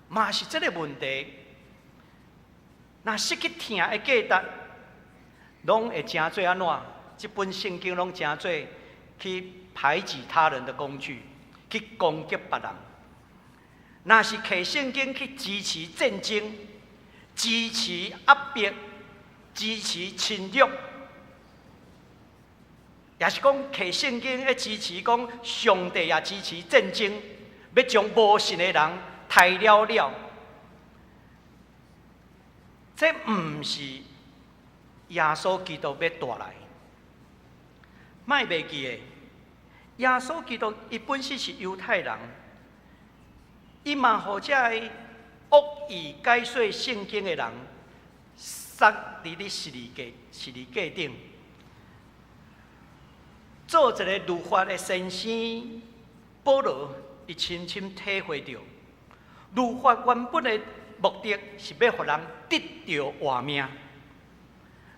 嘛是這个問題。若失去疼的價值，攏會成做按怎？這本聖經攏成做去排擠他人的工具，去攻擊別人。若是提聖經去支持戰爭、支持壓迫、支持侵略，也是講提聖經去支持講上帝也支持戰爭，欲將無信的人刣了了，這毋是耶穌基督欲帶來。莫袂記得，耶穌基督伊本身是猶太人。伊嘛予這个惡意解說聖經的人，殺佇咧十字架頂。做一个律法的先生保羅，伊深深體會著，律法原本的目的是欲予人得著活命，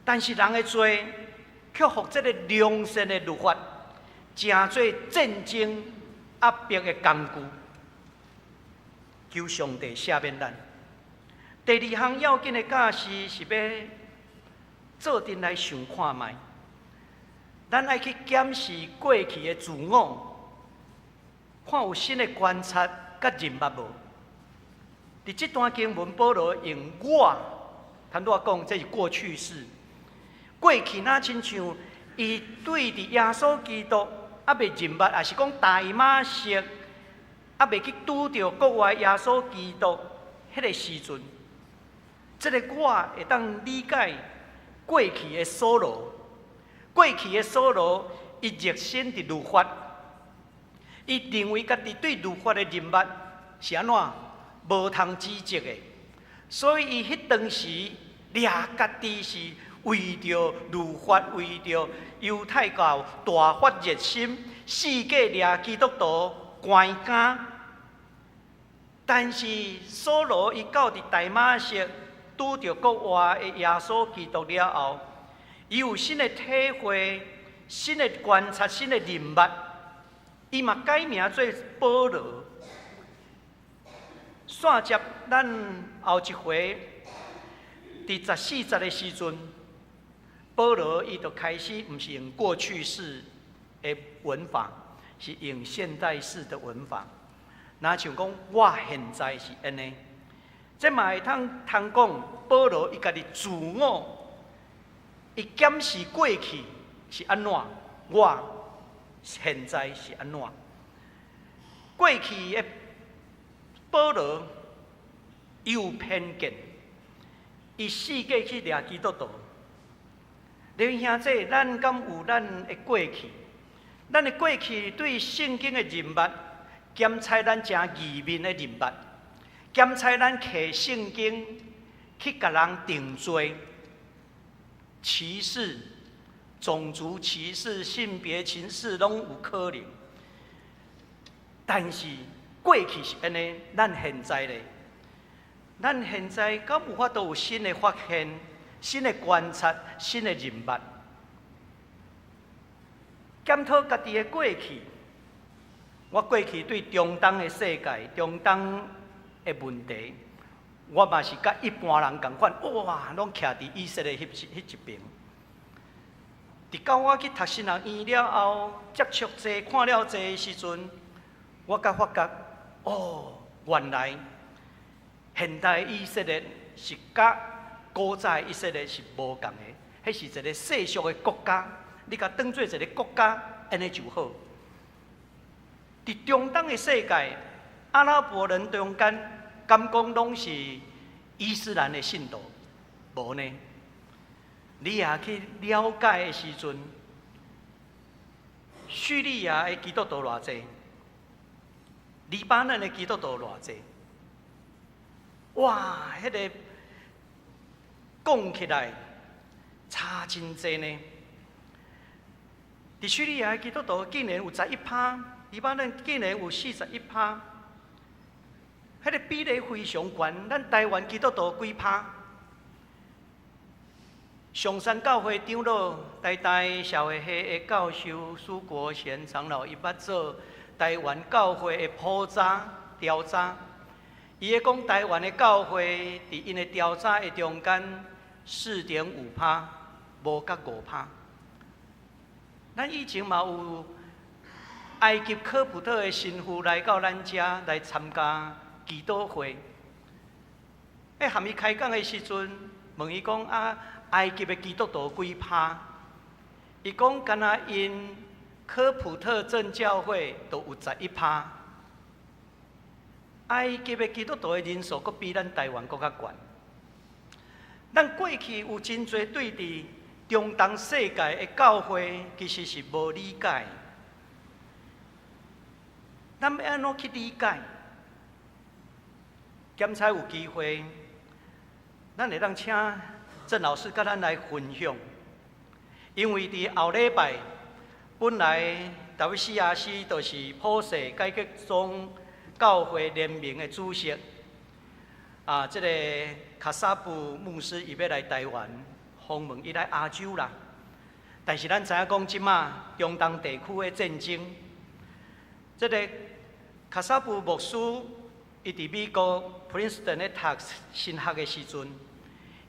但是人的罪卻予這个良善的律法，成做戰爭壓迫的工具。求上帝赦免咱。第二項要緊的教示是欲做陣來想看覓，咱愛去檢視過去的自我，看有新的觀察佮認捌無？佇這段經文，保羅用我，頭拄仔講這是過去式。過去若親像伊對佇耶穌基督猶未認捌，抑是講大馬色猶未去拄著國外耶穌基督彼个時陣，這个我會當理解過去的掃羅，過去的掃羅，伊熱心佇律法，伊認為家己對律法的認捌是按怎無通指責的，所以伊彼當時掠家己是為著律法，為著猶太教大發熱心，四界掠基督徒關監。但是掃羅伊到佇大馬色拄著國外的耶穌基督了後，伊有新的體會、新的觀察、新的認捌，伊嘛改名做保羅。煞接咱後一回，佇14節的時陣，保羅伊就開始毋是用過去式的文法，是用現在式的文法。若像講我現在是按呢，這嘛會通通講保羅伊家己自我，伊檢視過去是按怎，我現在是按怎。過去的保羅伊有偏見，伊四界去掠基督徒。弟兄姊，咱敢有咱的過去？咱的過去對聖經的認捌，兼采咱誠義面的認捌，兼采咱提聖經去共人定罪、歧視、種族歧視、性別歧視，攏有可能。但是過去是按呢，咱現在咧，咱現在敢有法度有新的發現、新的觀察、新的認捌，檢討家己的過去。我過去對中東的世界、中東的問題，我嘛是佮一般人仝款，哇，攏徛佇以色列彼一爿。直到我去讀神學院了後，接觸濟、看了濟的時陣，我才發覺，哦，原來現代以色列是佮古早以色列是無仝的，彼是一个世俗的國家，你共當做一个國家，按呢就好。佇中東的世界，阿拉伯人中間，敢講攏是伊斯蘭的信徒？無呢。你也去了解的時陣，敘利亞的基督徒偌濟，黎巴嫩的基督徒偌濟，哇！彼个講起來差真濟呢。佇敘利亞的基督徒竟然有11趴，黎巴嫩竟然有41趴，彼个比例非常懸。咱台灣基督徒幾趴？上山教會長老、台大社會系的教授蘇國賢長老，伊捌做台灣教會的普查調查，伊咧講台灣的教會佇𪜶的調查的中間，4.5趴，無甲5趴。咱以前嘛有埃及科普特的神父來到咱遮來參加祈禱會。欸，含伊開講的時陣，問伊講啊，埃及的基督徒幾趴？伊講敢若𪜶科普特正教會都有11趴。埃及的基督徒的人數，閣比咱台灣閣較懸。咱過去有真濟對佇中東世界的教會，其實是無理解。咱欲按怎去理解？檢采有機會，咱會當請鄭老師佮咱來分享。因為佇後禮拜，本來 WCRC 就是普世改革宗教會聯盟的主席，啊，這個卡薩布牧師伊欲來台灣訪問，伊來亞洲啦。但是咱知影講，這馬中東地區的戰爭，這個卡薩布牧師伊佇美國普林斯頓咧讀神學的時陣，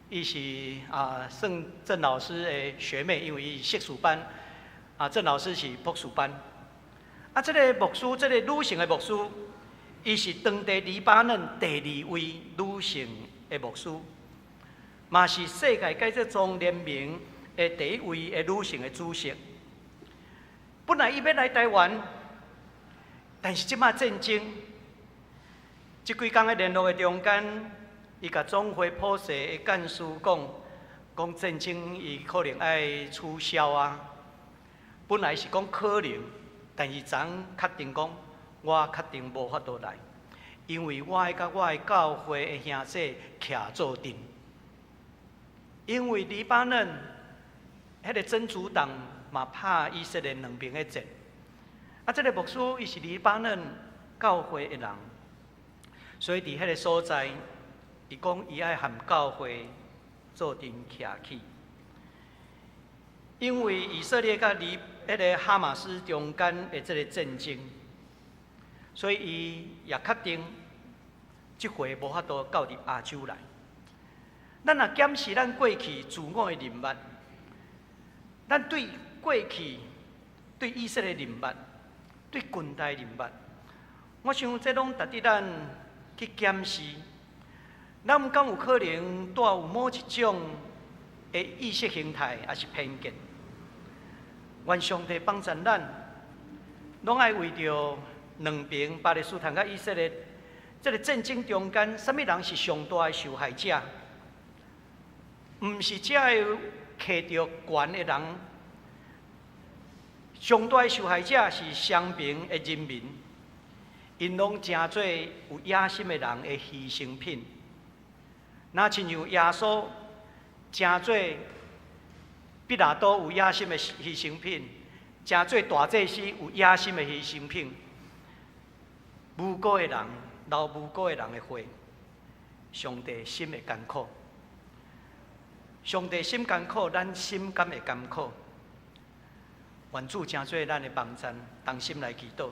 伊是啊算鄭老師的學妹，因為伊是碩士班，啊鄭老師是博士班。啊，這個牧師，這個女性的牧師，伊是當地黎巴嫩第二位女性的牧師，嘛是世界改革宗聯盟的第一位的女性的主席。本來伊欲來台灣，但是這馬戰爭，這幾工的聯絡的中間，伊共總會普世的幹事講，講戰爭伊可能愛取消啊。本來是講可能，但是昨確定講，我確定無法度來，因為我愛佮我的教會的兄弟徛做陣。因為黎巴嫩彼個真主黨嘛拍以色列兩邊的戰，啊，這個牧師伊是黎巴嫩教會的人，所以佇彼個所在，伊講伊愛和教會做陣徛起。因為以色列佮黎彼個哈馬斯中間的這個戰爭，所以伊也確定這回無法度到佇亞洲來。咱若檢視咱過去自我的認捌，咱對過去對以色列認捌，對近代認捌，我想這攏值得咱去檢視。咱敢有可能帶有某一種的意識形態，抑是偏見？願上帝幫助咱，攏愛為著兩邊巴勒斯坦佮以色列這個戰爭中間，啥物人是上大的受害者？毋是這个揢著權的人，上大的受害者是雙邊的人民，𪜶攏成做有野心的人的犧牲品。若親像耶穌成做彼拉多有野心的犧牲品，成做大祭司有野心的犧牲品，無辜的人流無辜的人的血，上帝心會艱苦。上帝心艱苦，咱心敢會艱苦？願主成做咱的幫贊，同心來祈禱。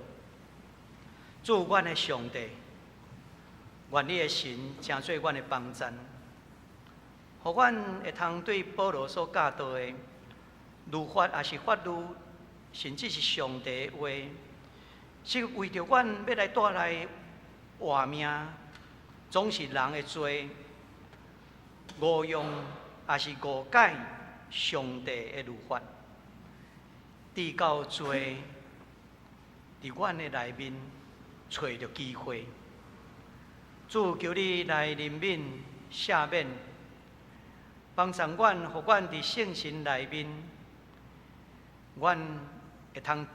主，阮的上帝，願你的神成做阮的幫贊，予阮會通對保羅所教導的律法，抑是法律，甚至是上帝的話，是為著阮欲來帶來活命，總是人的罪誤用，抑是誤解上帝的律法，直到罪佇阮的內面揣著機會。主，求你來憐憫、赦免，幫助阮，予阮佇聖神內面，阮會通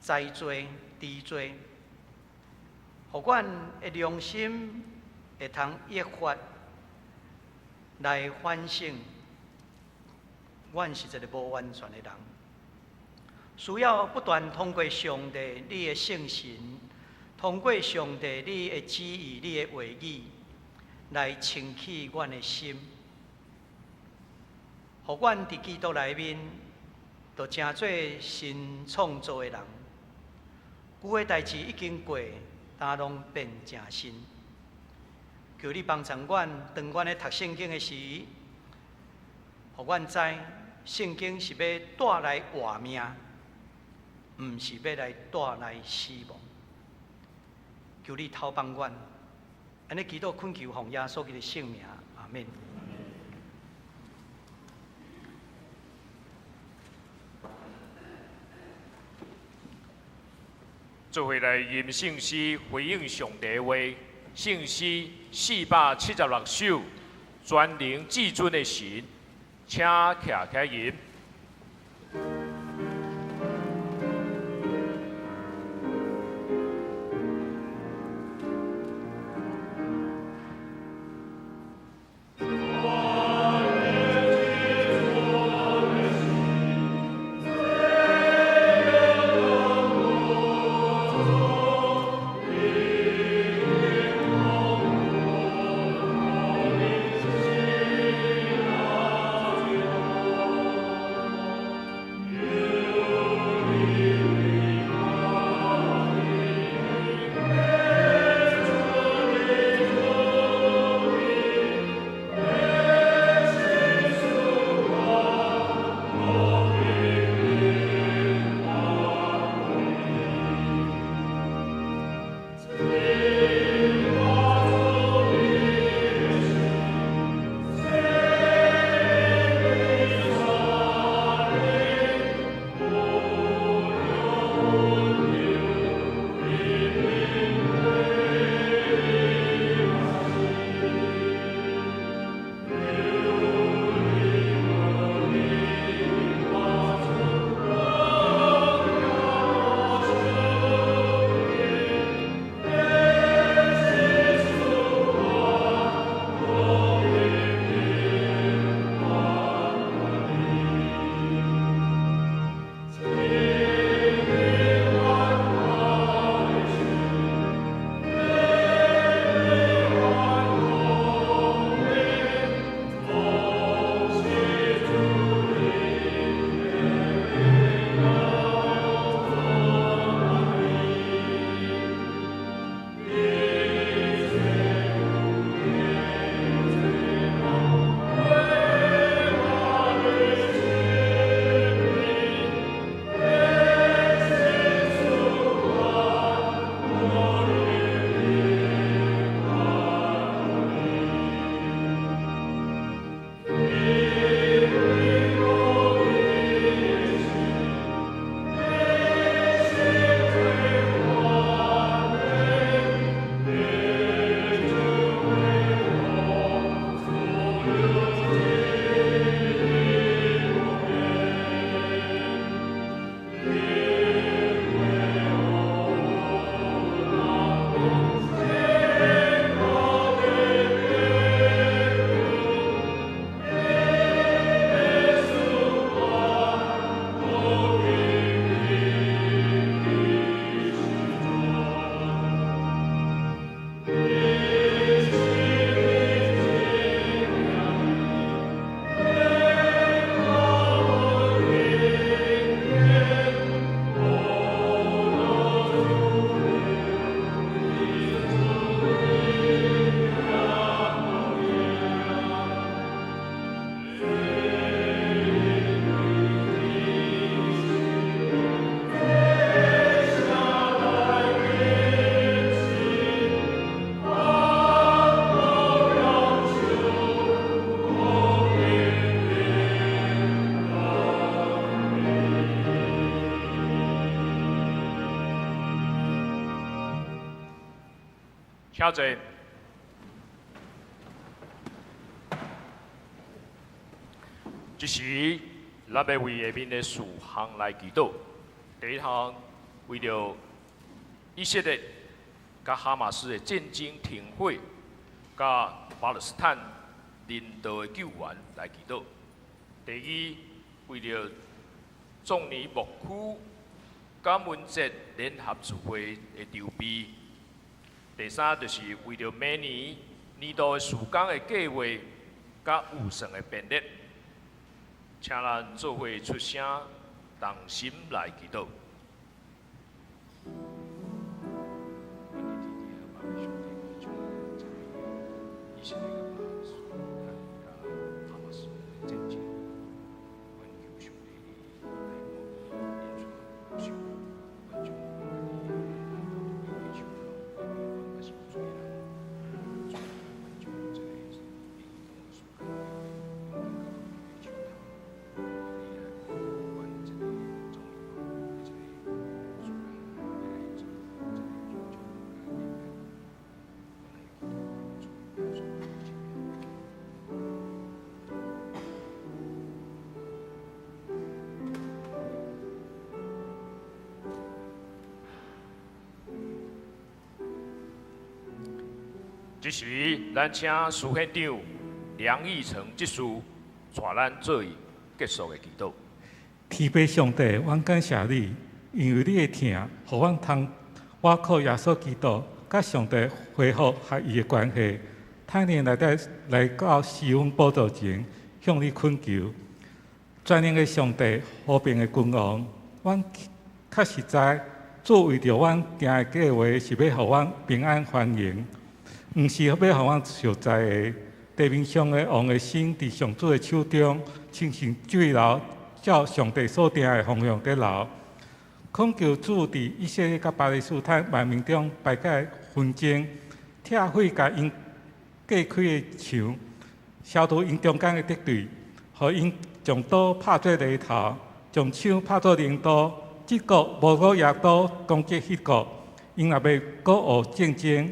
知罪、知罪，予阮的良心會通激發來反省，阮是一个無完全的人，需要不斷通過上帝你的聖神，通過上帝你的旨意、你的話語，來清洗阮的心，予阮佇基督內面，就成做新創造的人。舊的代誌已經過，今攏變成新。求你幫助阮，當阮咧讀聖經的時，予阮知聖經是欲帶來活命。毋是欲來帶來死亡。求你透幫阮，按呢祈禱懇求奉耶穌基督聖名，阿們。做伙來吟聖詩回應上帝話，聖詩476首，全能至尊的神，請徛起來吟。請坐。這時，咱欲為下面的事項來祈禱。第一項，為著以色列佮哈馬斯的戰爭停火，佮巴勒斯坦人道的救援來祈禱。第二，為著壯年牧區感恩節聯合聚會的籌備。第三，就是為著明年年度的事工的計畫佮預算的編列，請咱做伙出聲，同心來祈禱。這時，咱請司縣長梁義成執事帶咱做結束的祈禱。天父上帝，阮感謝你，因為你的疼，予阮通倚靠耶穌基督，佮上帝恢復合一的關係，坦然來到施恩寶座前，向你懇求。全能的上帝，和平的君王，阮確實知主為著阮定的計劃是欲予阮平安繁榮，毋是欲予阮受災的。地面上的王的心，佇上主的手中，親像水流，照上帝所定的方向佇流。懇求主佇以色列佮巴勒斯坦萬民中排解紛爭，拆毀共𪜶隔開的牆，消除𪜶中間的敵對，予𪜶將刀拍做犁頭，將槍拍做鐮刀。這國無閣拿刀攻擊彼國，𪜶也袂閣學戰爭。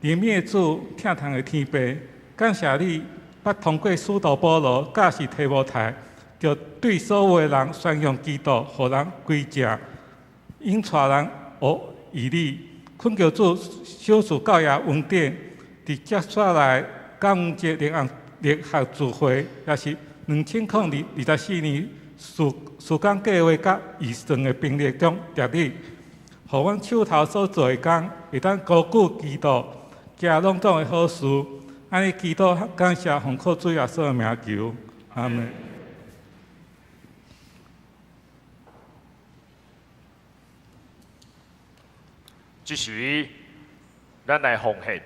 憐憫的主，疼痛的天父，感謝你捌通過使徒保羅教示提摩太，著對所有的人宣揚基督，予人歸正，引帶人學義理。懇求主賞賜教會恩典，佇接下來感恩節聯合聚會，也是2024年事工計劃佮預算的編列中得力，予阮手頭所做的工，會當高舉基督，行攏總的好事。按呢祈禱感謝，奉靠主耶穌的名求，阿們。這時，咱來奉獻。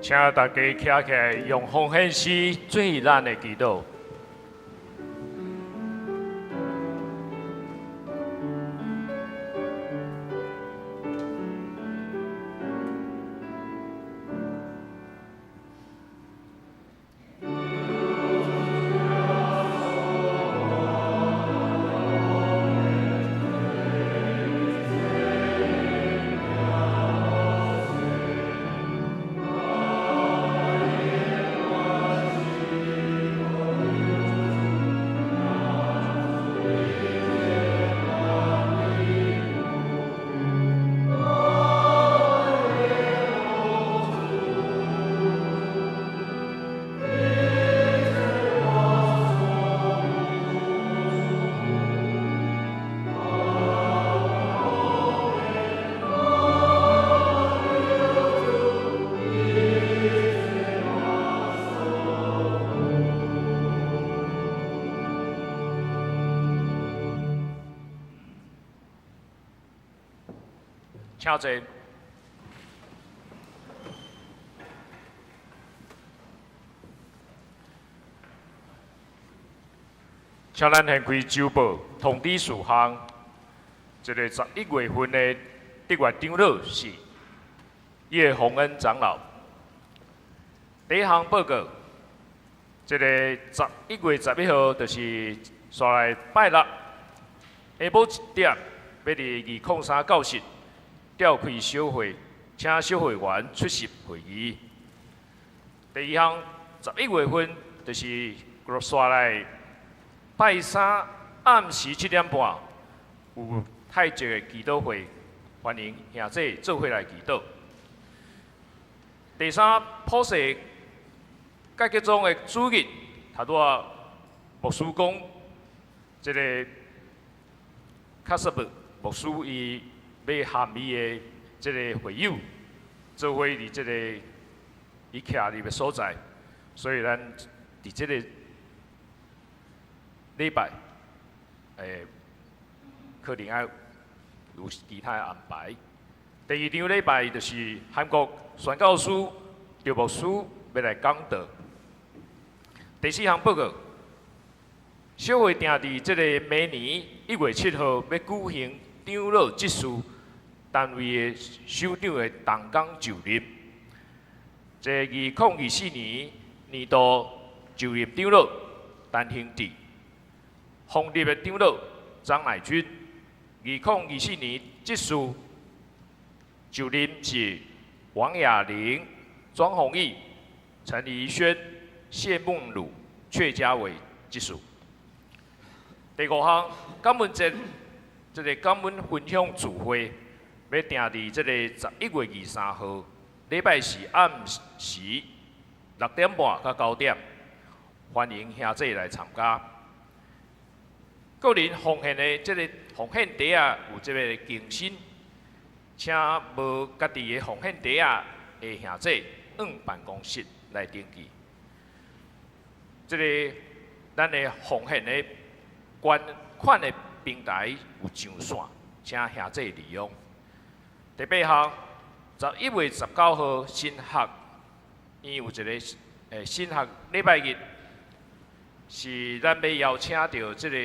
請大家徛起來，用奉獻詩做咱的祈禱。請坐。請咱掀開週報通知事項，這个11月份的特别长老是叶宏恩长老。第一项报告，這個11月11號就是煞來拜六下晡1點，欲佇203教室召開小會，請小會員出席會議。第二項，11月份就是煞來拜三暗時7點半有太極的祈禱會，歡迎兄弟做伙來祈禱。第三，普世改革宗的主日，頭拄仔牧師講，這个卡斯伯牧師伊欲含伊的這个會友做伙佇這个伊徛入的所在，所以咱佇這个禮拜，可能愛有其他的安排。第二場禮拜就是韓國宣教師劉牧師欲來講道。第四項報告，小會定佇這個明年1月7號欲舉行長老執事單位的首長的同工就任。這2024年年度就任長老陳興智，豐立的長老張乃君。2024年執事就任是王雅玲、莊宏毅、陳怡萱、謝夢魯、闕家偉執事。第五項，感恩節，這个感恩分享聚會，欲定佇這个11月23號，禮拜四暗時6點半到9點，歡迎兄弟來參加。個人奉獻的這个奉獻袋仔有這个更新，請無家己的奉獻袋仔的兄弟，往辦公室來登記。這个咱的奉獻的捐款的平台有上線，請兄弟利用。第八項，11月19號神學院有一个神學禮拜日，是咱欲邀請著這个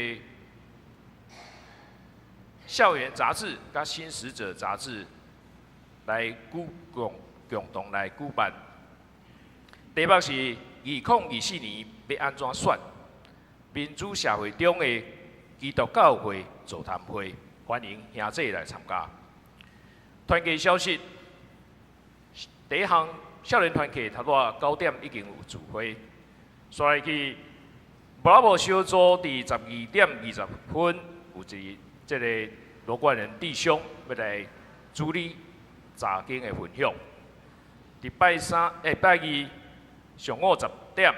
校園雜誌佮新使者雜誌來舉共共同來舉辦。題目是2024年欲按怎選民主社會中的基督教會座談會，歡迎兄弟來參加。團契消息，第一項少年團契頭拄仔9點已經有聚會，煞來去無老無小組佇12點20分有一這个羅冠仁弟兄欲來主理查經的分享。佇拜三、拜二上午10點，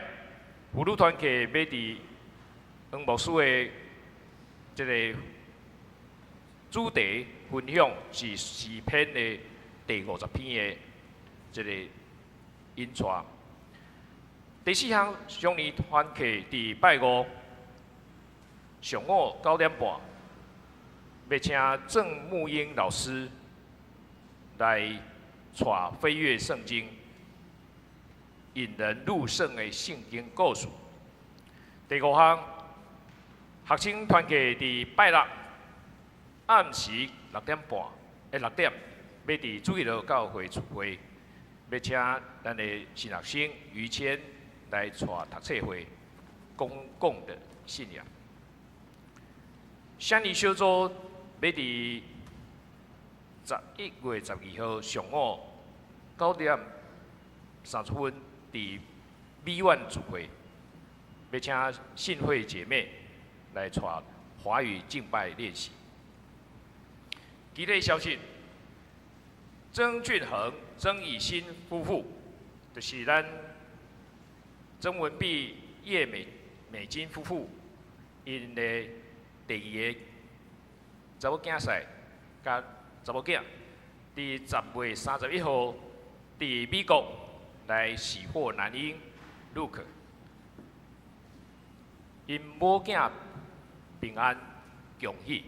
婦女團契欲佇黃牧師的這个主題分享是詩篇的第50篇的這个引帶。第四項，少年團契佇拜五上午9點半，欲請鄭木英老師來帶飛躍聖經、引人入勝的聖經故事。第五項，學生團契佇拜六暗時6點半，6點，欲佇主日學教會聚會，欲請咱的新學生於謙來帶讀冊會，公共的信仰。少年小組欲佇11月12號上午9點30分，佇美苑聚會，欲請信會姐妹來帶華語敬拜練習。其他消息，曾俊恒、曾以新夫婦，就是咱曾文碧、葉美美金夫婦，𪜶的第二个查某囝婿佮查某囝，佇10月31號佇美國來喜獲男嬰 Luke，𪜶母囝平安，恭喜。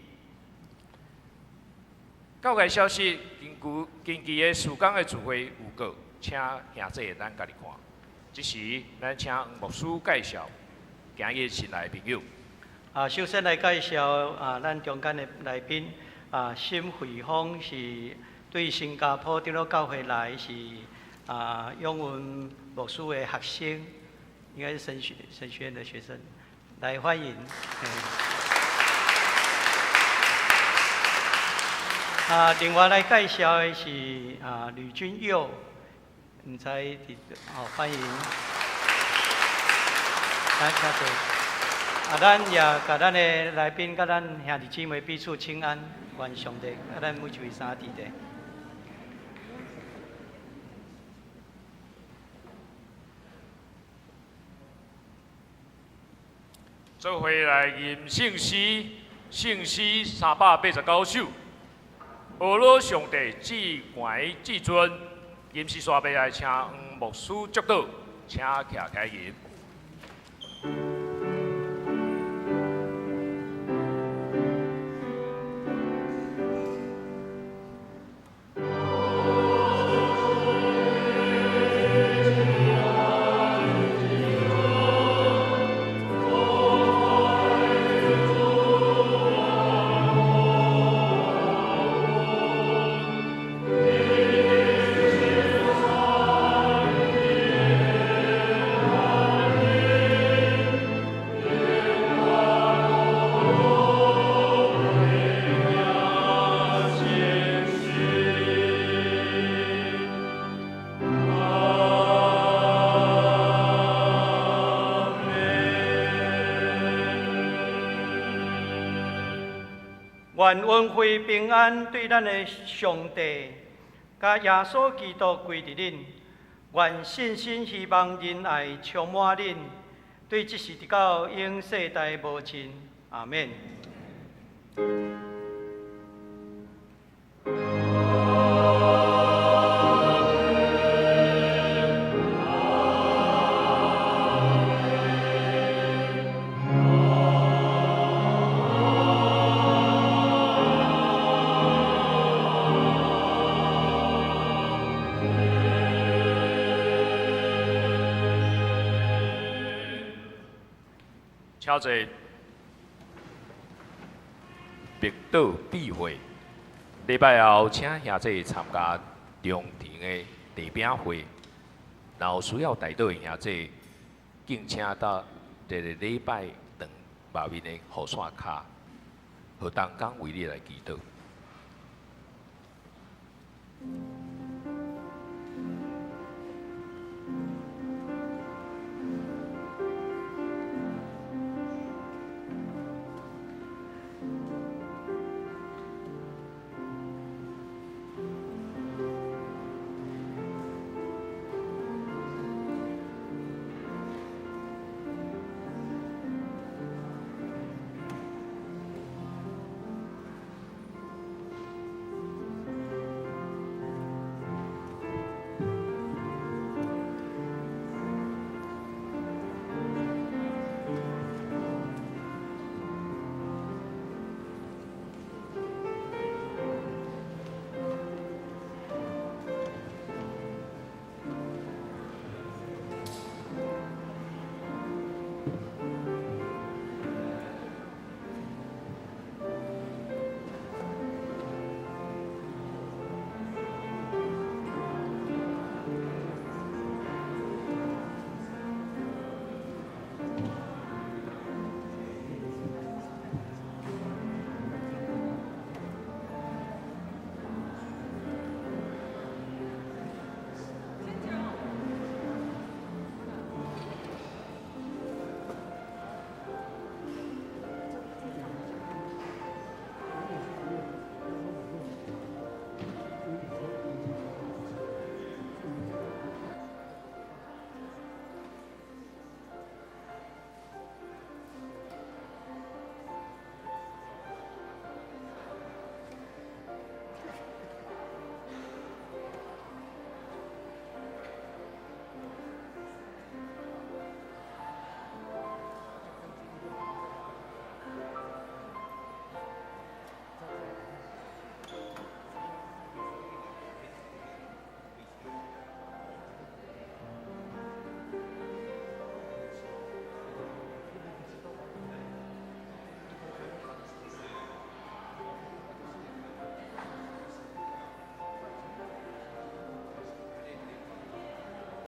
教會消息，根據近期的事工的聚會預告，請兄弟咱家己看。這時，咱請牧師介紹今日新來的朋友。首先來介紹咱中間的來賓，沈慧芳，是對新加坡長老教會來，是永文牧師的學生，應該是神學院的學生，來歡迎。另外來介紹的是呂君佑，毋知佇，好歡迎。來，請坐。咱也共咱的來賓，佮咱兄弟姊妹彼此請安，願上帝佮咱每一位三弟弟。做伙來吟聖詩，聖詩389首。呵咾上帝至懸至尊，吟詩煞欲來請黃牧師祝禱，請徛起來吟。願恩惠平安對咱的上帝，佮耶穌基督歸佇恁。願信心、希望、仁愛充滿恁，對這時直到永世代無盡。阿們。請坐，默禱闭會。禮拜後，請兄弟參加中庭的地餅會。若有需要代禱的兄弟，敬請到這个禮拜堂外面的雨傘跤，予同工為你來祈禱。